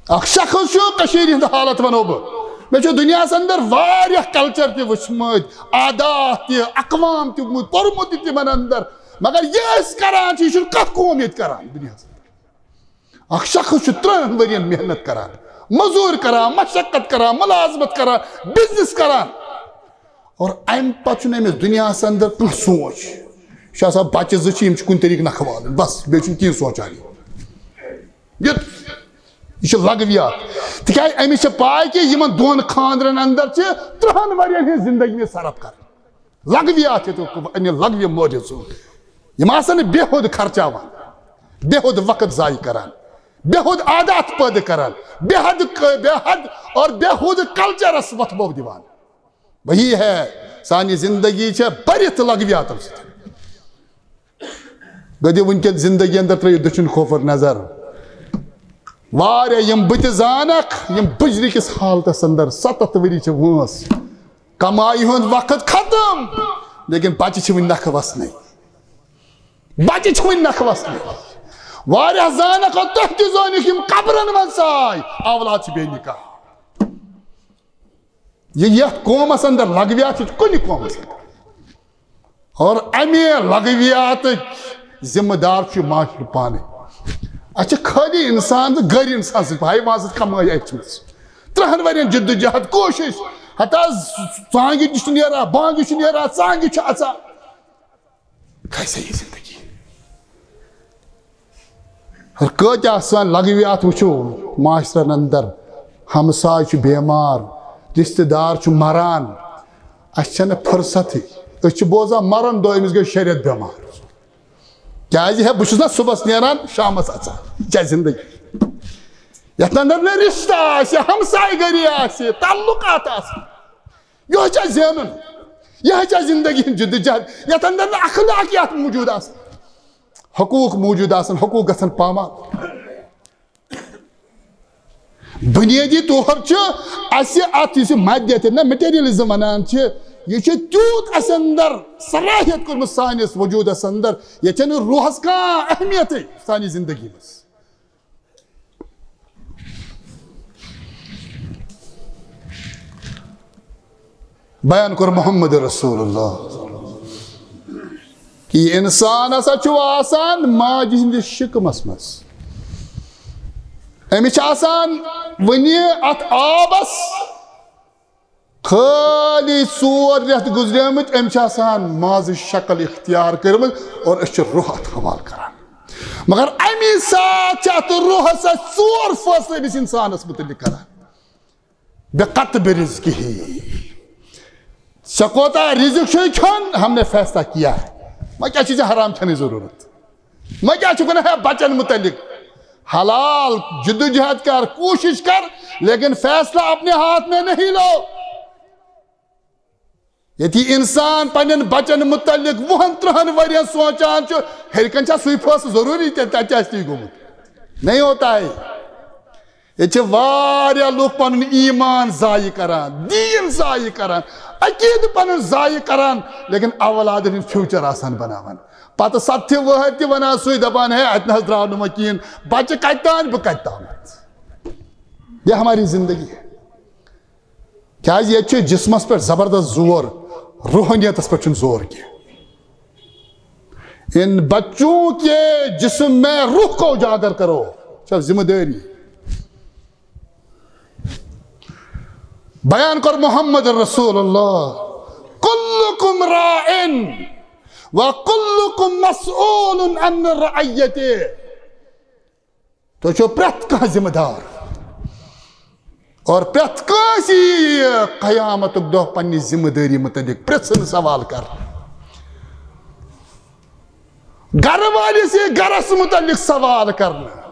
اکھ شخص چھُ، کٔشیٖرِ ہٕنٛز حالت وَنو بہٕ، مےٚ چھُ دُنیاہَس اندر واریاہ culture تہِ وٕچھمٕتۍ، عادات تہِ، اقوام تہِ وٕچھمٕتۍ، پوٚرمُت تہِ تِمن اندر، مگر یہِ أسۍ کران چھِ، یہِ چھُنہٕ کانٛہہ قوم ییٚتہِ کران دُنیاہَس اندر۔ اکھ شخص چھُ ترٛہن ؤرین محنت کران، مزوٗرۍ کران، مشقت کران، ملازمت کران، business کران، اور امہِ پتہٕ چھُنہٕ أمِس دُنیاہس اندر کانٛہہ سونٛچ۔ یہِ چھُ آسان بچہِ زٕ چھِ، یِم چھِ کُنہِ طریٖقہٕ نکھٕ والٕنۍ، بس، بیٚیہِ چھُنہٕ کِہیٖنۍ سونٛچان۔ یہِ، یہِ چھُ لغویات۔ تِکیازِ أمِس چھِ پاے کہِ یِمن دۄن خاندرن اندر چھِ ترٛہن ؤرین ہٕنٛز زندگی مےٚ صرف کرٕنۍ۔ لغویات چھِ تِم، یعنی لغوی معرضون۔ یِم آسن نہٕ بیہود خرچاوان، بیہود وقت ضایع کران، بیہود عادات پٲدٕ کران، بے حد، بے حد اور بیہود cultureس وۄتھبو دِوان۔ وہی ہے، سانہِ زندگی چھےٚ بٔرِتھ لغویاتو سۭتۍ۔ گٔدِ وٕنکیٚن زندگی اندر ترٲیِو دٔچھُن کھوفر نظر۔ واریاہ یِم بہٕ تہِ زانکھ، یِم بُجرِ کِس حالتس اندر ستتھ ؤری چھِ وٲنٛس۔ کمایہِ ہُنٛد وقت ختم، لیکن بچہِ چھِ وٕنہِ نکھٕ وسنٕے۔ بچہِ چھِ وٕنہِ نکھٕ وسنٕے۔ واریاہ زانکھ، تُہۍ تہِ زٲنِکھ، یِم قبرن منٛز ژاے، اولاد چھِ بے نکاح۔ یہِ یتھ قومس اندر لغویات چھِ، کُنہِ قومس اندر۔ اور امہِ لغویاتٕکۍ ذمہٕ دار چھُ معاشرٕ پانے۔ اَسہِ چھِ خٲلی انسان تہٕ غٲر انسان سۭتۍ، حیوان سۭتۍ کمٲے اَسہِ چھِ۔ ترٛہن ؤرین جدوجہد، کوٗشش، ہتا ژانگہِ تہِ چھُ نیران، بانگہِ چھُ نیران، ژانگہِ چھُ اژان۔ کیسے یہ زندگی؟ اور کۭتیاہ سٲنۍ لغویات وٕچھو معاشرن اندر، ہمساے چھُ بیمار، رشتہٕ دار چھُ مران، اَسہِ چھَنہٕ فرصتٕے۔ أسۍ چھِ بوزان مرن دۄہ أمِس گٔے شےٚ رٮ۪تھ بٮ۪مار۔ کیازِ ہے، بہٕ چھُس نہ صُبحس نیران، شامس اژان۔ یہِ چھا زندگی؟ یتھ اندر نہٕ رشتہٕ آسہِ، ہمسایہِ گٔری آسہِ، تعلقات آسن، یہِ چھا زینُن؟ یہِ چھا زندگی ہُنٛد جدوجہد؟ یتھ اندر نہٕ اخلاقیات موجود آسن، حقوق موجود آسن، حقوق گژھن پامال۔ بنیٲدی طور چھُ اَسہِ اَتھ، یُس یہِ مادیت نہ materialism ونان چھِ، یہِ چھُ تیوٗت اَسہِ اندر صلاحیت کوٚرمُت سٲنِس وجوٗدس اندر، ییٚتہِ چھَنہٕ روحس کانٛہہ اہمیتٕے سانہِ زندگی منٛز۔ بیان کوٚر محمد رسول اللہ کہ یہِ انسان ہسا چھُ آسان ماجہِ ہٕنٛدِس شِکمس منٛز۔ أمِس چھِ آسان وُنہِ اتھ آبس خٲلی ژور رٮ۪تھ گُزریمٕتۍ، أمۍ چھِ آسان مازٕچ شکل اختیار کٔرمٕژ اور أسۍ چھِ روح اتھ حوالہٕ کران۔ مگر امی ساتہٕ چھِ اتھ روحس أسۍ ژور فٲصلہٕ أمِس انسانس متعلق کران۔ بقطع رزقہ، ژےٚ کوتاہ رزق چھُے کھیوٚن، ہم نے فیصلہ کیا ہے، وۄنۍ کیٛاہ چھِ ژےٚ حرام کھٮ۪نٕچ ضروٗرت؟ وۄنۍ کیٛاہ چھُ گۄناہ ہے بچن متعلق؟ حلال جدوجہد کر، کوٗشش کر، لیکن فیصلہ اپنے ہاتھ میں نہیں لو۔ ییٚتہِ انسان پننٮ۪ن بچن متعلق وُہن ترٕہن ؤرین سونچان چھُ، ہیٚرِ کنہِ چھا سُے فٲصلہٕ ضروٗری؟ تیٚلہِ تتہِ آسہِ تی گوٚمُت۔ نہیں ہوتا ہے۔ ییٚتہِ چھِ واریاہ لُکھ پنُن ایمان ضایع کران، دیٖن ضایع کران، عقیدٕ پنُن ضایع کران، لیکن اولادن ہُنٛد فیوچر آسان بناوان۔ پتہٕ ستتھِ وُہرۍ تہِ ونان سُے، دپان، ہے، اتہِ نہ حظ درٛاو نہٕ وۄنۍ کِہیٖنۍ، بچہِ کتہِ تام، بہٕ کتہِ تام۔ یہ ہماری زندگی ہے۔ کیازِ ییٚتہِ چھُ جسمس پٮ۪ٹھ زبردست زور، روحانیتس پٮ۪ٹھ چھُنہٕ زور کینٛہہ۔ ان بچوں کے جسم میں روح کو اجاگر کرو، چھو ذمہ داری۔ بیان کوٚر محمد رسول اللہ، کلکم راع و کلکم مسئول عن رعیته۔ تُہۍ چھِو پرٛٮ۪تھ کانٛہہ ذمہٕ دار۔ اور پرٛٮ۪تھ کٲنٛسہِ یِیہِ قیامتُک دۄہ پننہِ ذمہٕ دٲری متعلق پرٛژھنہٕ، سوال کرنہٕ۔ گرٕ وٲلِس یِیہِ گرس متعلق سوال کرنہٕ،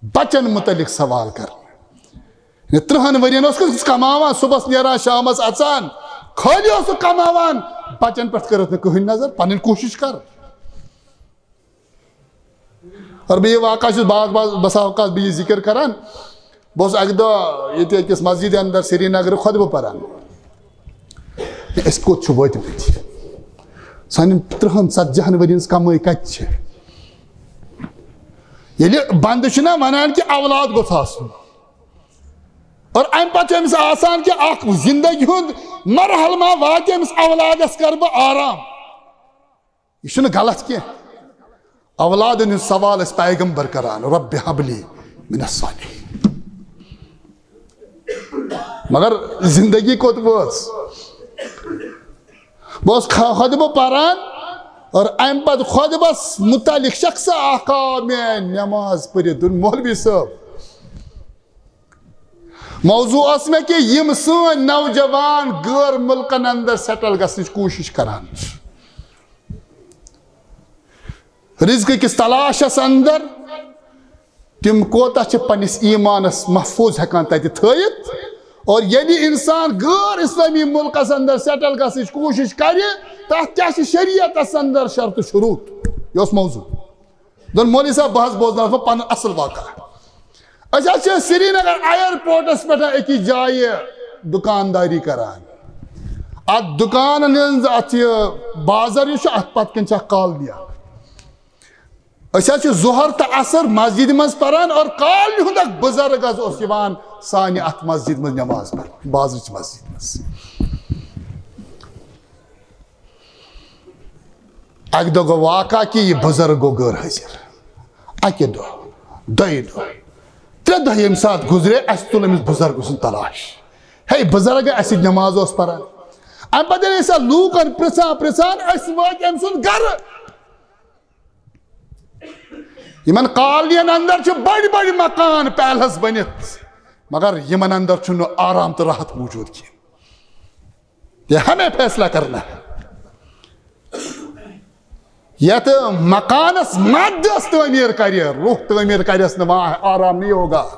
بچن متعلق سوال کرنہٕ۔ یہِ ترٕٛہن ؤرین اوس کماوان، صبحس نیران، شامس اژان، خٲلی اوس سُہ کماوان، بچن پٮ۪ٹھ کٔرٕتھ نہٕ کٕہٕنۍ نظر، پنٕنۍ کوٗشش کر۔ اور بہٕ یہِ واقعہ چھُس بعض بعض بسا اوقات بہٕ یہِ ذکر کران۔ بہٕ اوسُس اکہِ دۄہ ییٚتہِ أکِس مسجدِ اندر سرینگرٕ خطبہٕ پران۔ أسۍ کوٚت چھِ وٲتمٕتۍ؟ سانٮ۪ن ترٕٛہن ژتجی ہن ؤرین ہٕنٛز کمٲے کتہِ چھِ؟ ییٚلہِ بندٕ چھُنہ ونان کہِ اولاد گوٚژھ آسُن، اور امہِ پتہٕ چھُ أمِس آسان کہِ اکھ زندگی ہُنٛد مرحلہٕ ما واتہِ أمِس اولادس کرٕ بہٕ آرام۔ یہِ چھُنہٕ غلط کینٛہہ۔ اولادن ہُنٛد سوال ٲسۍ پیغمبر کران، رب حبلی من الصالحین۔ مگر زندگی کوٚت وٲژ؟ بہٕ اوسُس خ-، خطبہٕ پران اور امہِ پتہٕ خطبس متعلق شخص اکھ آو مےٚ نماز پٔرِتھ، دوٚپُن، مولوی صٲب، موضوع اوس مےٚ کہِ یِم سٲنۍ نوجوان غٲر مُلکن اندر سیٹل گژھنٕچ کوٗشش کران چھِ، رزق کِس تلاشس اندر، تِم کوتاہ چھِ پننِس ایمانس محفوظ ہٮ۪کان تتہِ تھٲیِتھ؟ اور ییٚلہِ انسان غٲر اسلٲمی مُلکس اندر سیٹل گژھنٕچ کوٗشش کرِ، تتھ کیٛاہ چھِ شریعتس اندر شرط شروٗط؟ یہِ اوس موضوع۔ دوٚپُن، مولوی صٲب، بہٕ حظ بوزناوس بہٕ پنُن اصل واقعہ۔ أسۍ حظ چھِ سرینگر ایئرپورٹس پٮ۪ٹھ أکِس جایہِ دُکانداری کران۔ اتھ دُکانن ہٕنٛز، اتھ یہِ بازر یُس چھُ، اتھ پتہٕ کنہِ چھِ اکھ کالنی اکھ۔ أسۍ حظ چھِ ظہر تہٕ عصر مسجدِ منٛز پران اور کالنی ہُنٛد اکھ بُزرگ حظ اوس یِوان سانہِ اتھ مسجدِ منٛز نماز پرنہِ، بازرٕچ مسجدِ منٛز۔ اکہِ دۄہ گوٚو واقعہ کہِ یہِ بُزرگ گوٚو غٲر حٲضِر۔ اکہِ دۄہ، دۄیہِ دۄہ، ترٛےٚ دۄہ ییٚمہِ ساتہٕ گُزرے، اَسہِ تُل أمِس بُزرگ سُنٛد تلاش۔ ہے بُزرگ، اَسہِ سۭتۍ نماز اوس پران۔ اَمہِ پتہٕ ییٚلہِ أسۍ لوٗکن پرٛژھان پرٛژھان، أسۍ وٲتۍ أمۍ سُنٛد گرٕ۔ یِمن کالنین اندر چھِ بٔڑۍ بٔڑۍ مکان، پیلس بٔنِتھ، مگر یِمن اندر چھُنہٕ آرام تہٕ راحت موٗجوٗد کینٛہہ۔ یہ ہمیں فیصلہ کرنا ہے۔ یتھ مکانس مد ٲس تعمیٖر کرِ، روح تعمیٖر کرٮ۪س نہٕ، وہاں آرام نہیں ہوگا۔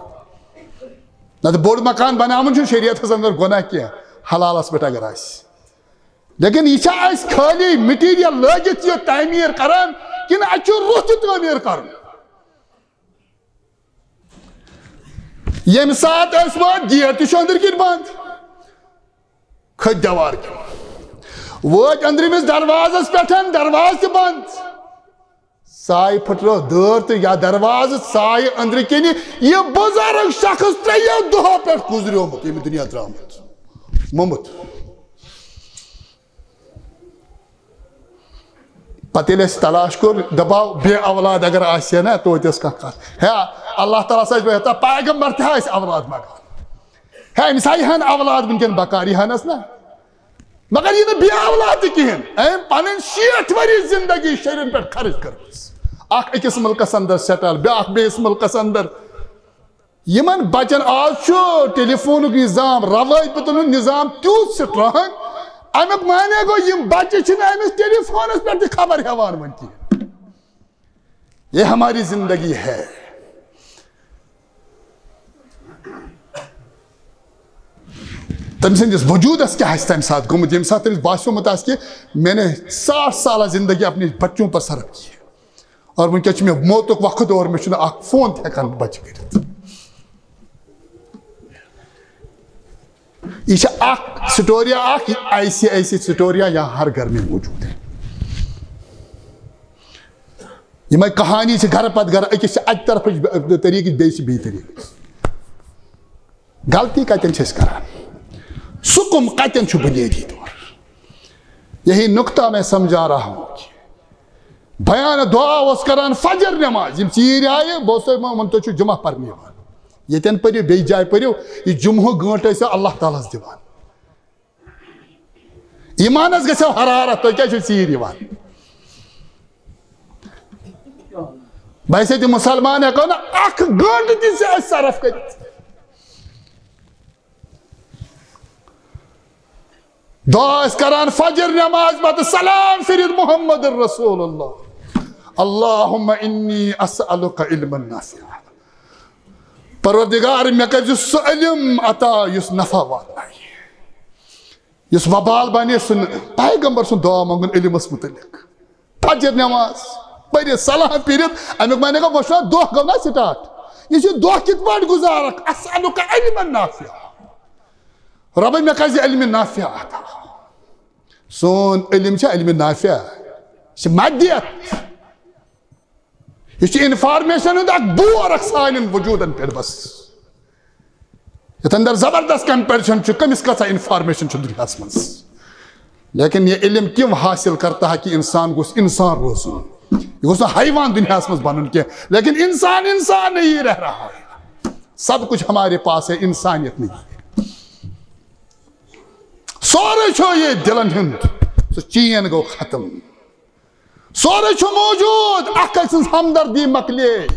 نتہٕ بوٚڑ مکان بناوُن چھُ شریعتس اندر گۄناہ کینٛہہ، حلالس پٮ۪ٹھ اگر آسہِ۔ لیکن یہِ چھا اَسہِ خٲلی مٹیریل لٲگِتھ یہِ تعمیٖر کران، کِنہٕ اَسہِ چھُ روح تہِ تعمیٖر کرُن؟ ییٚمہِ ساتہٕ أسۍ وٲتۍ، گیٹ تہِ چھُ أنٛدرۍ کِنۍ بنٛد۔ کھٔتۍ دیوار کِنۍ۔ وٲتۍ أنٛدرِمِس دروازس پٮ۪ٹھ، دروازٕ تہِ بنٛد۔ سایہِ پھٕٹرٲو دٲر تہٕ یا دروازٕ سایہِ أنٛدرٕ کِنہِ۔ یہِ بُزرگ شخص ترٛیٚیو دۄہو پٮ۪ٹھ گُزریومُت، ییٚمہِ دُنیا درٛامُت، موٚمُت۔ پتہٕ ییٚلہِ اَسہِ تلاش کوٚر، دپاو بے اولاد اگر آسہِ ہا نا، توتہِ ٲس کانٛہہ کتھ۔ ہے، اللہ تعالیٰ ہس آسہِ بہتر، پیغمبر تہِ آسہِ اولاد مگر۔ ہے، أمِس آیہِ ہن اولاد وٕنکیٚن بکار، یہِ ہنس نا۔ مگر یہِ نہٕ بے اولاد تہِ کِہیٖنۍ۔ أمۍ پنٕنۍ شیٹھ ؤری زندگی شُرٮ۪ن پٮ۪ٹھ خرٕچ کٔرمٕژ۔ اکھ أکِس مُلکس اندر سیٹل، بیٛاکھ بیٚیِس مُلکس اندر۔ یِمن بچن آز چھُ ٹیلی فونُک نظام، روٲبطن ہُنٛد نظام تیوٗت سٹرانگ، امیُک معنی گوٚو، یِم بچہِ چھِنہٕ أمِس ٹیلی فونس پٮ۪ٹھ تہِ خبر ہٮ۪وان وۄنۍ کِہیٖنۍ۔ یہ ہماری زندگی ہے۔ تٔمۍ سٕنٛدِس وجوٗدس کیٛاہ آسہِ تَمہِ ساتہٕ گوٚمُت، ییٚمہِ ساتہٕ تٔمِس باسیومُت آسہِ کہِ میں نے ساٹھ سالہ زندگی اپنے بچوں پر صرف کی ہے اور وٕنکیٚس چھُ مےٚ موتُک وقت اور مےٚ چھُنہٕ اکھ فون تہِ ہٮ۪کان بہٕ بچہِ کٔرِتھ۔ یہ چھِ اکھ سٹوری، اکھ ایسی ایسی سٹوریاں یہاں ہر گھر میں موجود ہے۔ یِمے کہانی چھِ گھرٕ پتہٕ گھرٕ، أکِس چھِ اَکہِ طرفٕچ طریٖقٕچ، بیٚیِس چھِ بیٚیہِ طریٖقٕچ۔ غلطی کتٮ۪ن چھِ أسۍ کران؟ سُہ کُم کتٮ۪ن چھُ بُنیٲدی طور؟ یہی نقطہ میں سمجھا رہا ہوں کہ بیان دعا اوس کران فجر نماز، یِم ژیٖرۍ آیہِ، بہٕ اوسُس تۄہہِ ووٚنمُت، تُہۍ چھِو جمعہ پرنہِ یِوان۔ ییٚتٮ۪ن پٔرِو، بیٚیہِ جایہِ پٔرِو، یہِ جمعہ گٲنٛٹہٕ ٲسِو اللہ تعالیٰ ہَس دِوان۔ ایٖمانَس گژھیو حرارت، تُہۍ کیٛازِ چھِو ژیٖرۍ یِوان؟ بہٕ ہسا تہِ مُسلمان ہٮ۪کو نہٕ اکھ گٲنٛٹہٕ تہِ زِ اَسہِ صرف کٔرِتھ۔ دعا ٲسۍ کران فجر نماز پتہٕ سلام پھِرِتھ محمد رسول اللہ، اللہم انی اسألک علما نافعا۔ پروردگار، مےٚ کٔرۍ زِ سُہ علم عطا یُس نفع واتنایہِ، یُس وبال بنہِ۔ سُہ نہٕ، پیغمبر سُنٛد دعا منٛگُن علمس متعلق۔ فجر نماز پٔرِتھ، سلام پٔرِتھ، امیُک معنی گوٚو، وۄنۍ چھُنہ دۄہ گوٚو نہ سٹارٹ۔ یہِ چھُ دۄہ کِتھ پٲٹھۍ گُزارکھ؟ اسألک علما نافعا۔ رۄبے، مےٚ کَرِ زِ علمِ نافع عطا۔ سون علم چھا علمِ نافع؟ یہِ چھِ مادیت۔ یہِ چھِ انفارمیشن ہُنٛد اکھ بور اکھ سانٮ۪ن وجوٗدن پٮ۪ٹھ بس۔ یتھ اندر زبردست کمپیریشن چھُ، کٔمِس کۭژاہ انفارمیشن چھُ دُنیاہس منٛز۔ لیکن یہ علم کیوں حاصل کرتا ہے کہ انسان گوٚژھ انسان روزُن۔ یہ گوٚژھ نہٕ حیوان دُنیاہس منٛز بنُن کینٛہہ، لیکن انسان انسان نہیں رہ رہا ہے۔ سب کچھ ہمارے پاس ہے، انسانیت نہیں ہے۔ سورُے چھُ یہِ دِلن ہُنٛد، سُہ چین گوٚو ختم۔ سورُے چھُ موجود، اکھ أکۍ سٕنٛز ہمدردی مۄکلے۔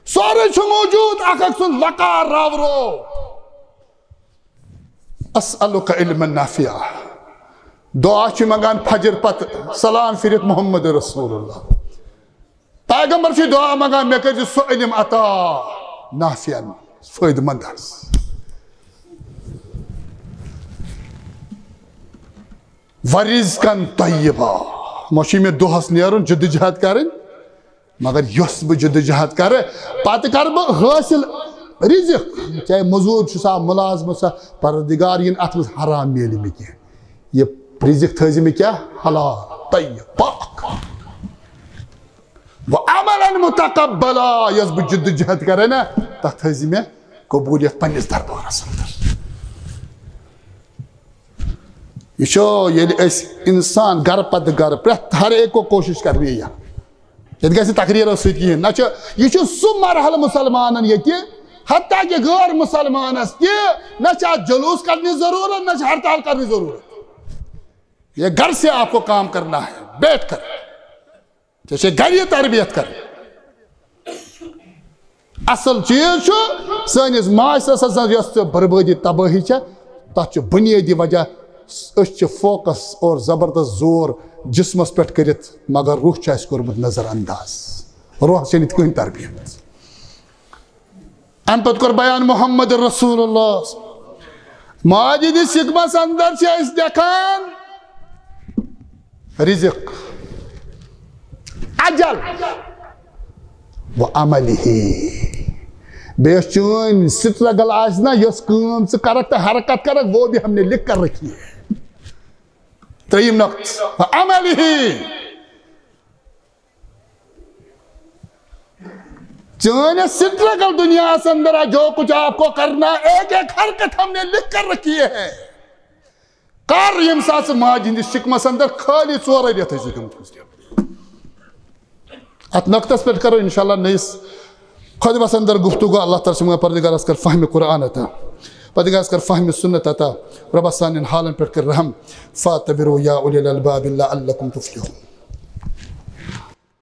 سورُے چھُ موجود، اکھ أکۍ سُنٛد وقار راورو۔ اسألک علما نافعا۔ دعا چھُ منٛگان فجر پتہٕ سلام پھِرِتھ محمد رسول اللہ۔ پیغمبر چھُ دعا منٛگان، مےٚ کٔرۍ زِ سُہ علم عطا نافعا، فٲیدٕ مند حظ۔ ورزقا طیبا۔ وۄنۍ چھُ مےٚ دۄہس نیرُن، جدوجہد کرٕنۍ، مگر یۄس بہٕ جدوجہد کرٕ، پتہٕ کرٕ بہٕ حٲصِل رزق، چاہے مزوٗر چھُ سا، مُلازمہٕ سا، پروردگار یِن اتھ منٛز حرام میلہِ مےٚ کینٛہہ۔ یہِ رزق تھٲیزِ مےٚ کیٛاہ؟ حلال، طیب، پاک۔ وعملا متقبلا، یۄس بہٕ جدوجہد کرٕ نا، تتھ تھٲیزِ مےٚ قبولیت پننِس دربارس اندر۔ یہِ چھُ، ییٚلہِ أسۍ انسان گرٕ پتہٕ گرٕ پرٛٮ۪تھ ہر ایک کو کوشش کرنی ہے، ییٚتہِ گژھِ نہٕ تقریرو سۭتۍ کِہیٖنۍ۔ نہ چھُ، یہِ چھُ سُہ مرحلہٕ مُسلمانن ییٚتہِ، حتیٰ کہ غٲر مُسلمانس تہِ، نہ چھِ اتھ جلوس کرنٕچ ضروٗرت، نہ چھِ ہڑتال کرنٕچ ضروٗرت۔ یہ گھر سے آپ کو کام کرنا ہے، بیٹھ کر۔ ژےٚ چھے گرِ یہِ تربیت کرٕنۍ۔ اصل چیز چھُ سٲنِس معاشرس منٛز یۄس تہِ بربٲدی تبٲہی چھےٚ، تتھ چھُ بنیٲدی وجہ، أسۍ چھِ فوکس اور زبردست زور جسمس پٮ۪ٹھ کٔرِتھ، مگر روح چھُ اَسہِ کوٚرمُت نظر انداز۔ روحس چھےٚ نہٕ تہِ کٕہٕنۍ تربیت۔ امہِ پتہٕ کوٚر بیان محمد رسول اللہ۔ ماجد سکمس اندر چھِ أسۍ لیکھان رزق، اجل و عملہ۔ بیٚیہِ یۄس چٲنۍ سٹرگل آسہِ نہ، یۄس کٲم ژٕ کرکھ تہٕ حرکت کرکھ، وہ بھی ہم نے لکھ کر رکھی ہے۔ ترٛیٚیِم نقطہٕ، و عملہ۔ چٲنۍ یۄس سٹرگل دنیاہس اندر ہے، جو کچھ آپ کو کرنا ہے، ایک ایک حرکت ہم نے لکھ کر رکھی ہے۔ کر ییٚمہِ ساتہٕ ژٕ ماجہِ ہٕنٛدِس شِکمس اندر خٲلی ژورے رٮ۪تھ ٲسی گٔمٕتۍ۔ اتھ نقطس پٮ۪ٹھ کرو انشاءاللہ نٔیِس خۄطبس اندر گفتگو۔ اللہ تعالیٰ سٕنٛدِ پروردگارس کر فہمِ قرآن عطا، پروردگارس کر فہمِ سنت عطا، رۄبس سانٮ۪ن حالن پٮ۪ٹھ کر رحم۔ فاعتبروا یا اولی الالباب لعلکم تفلحون۔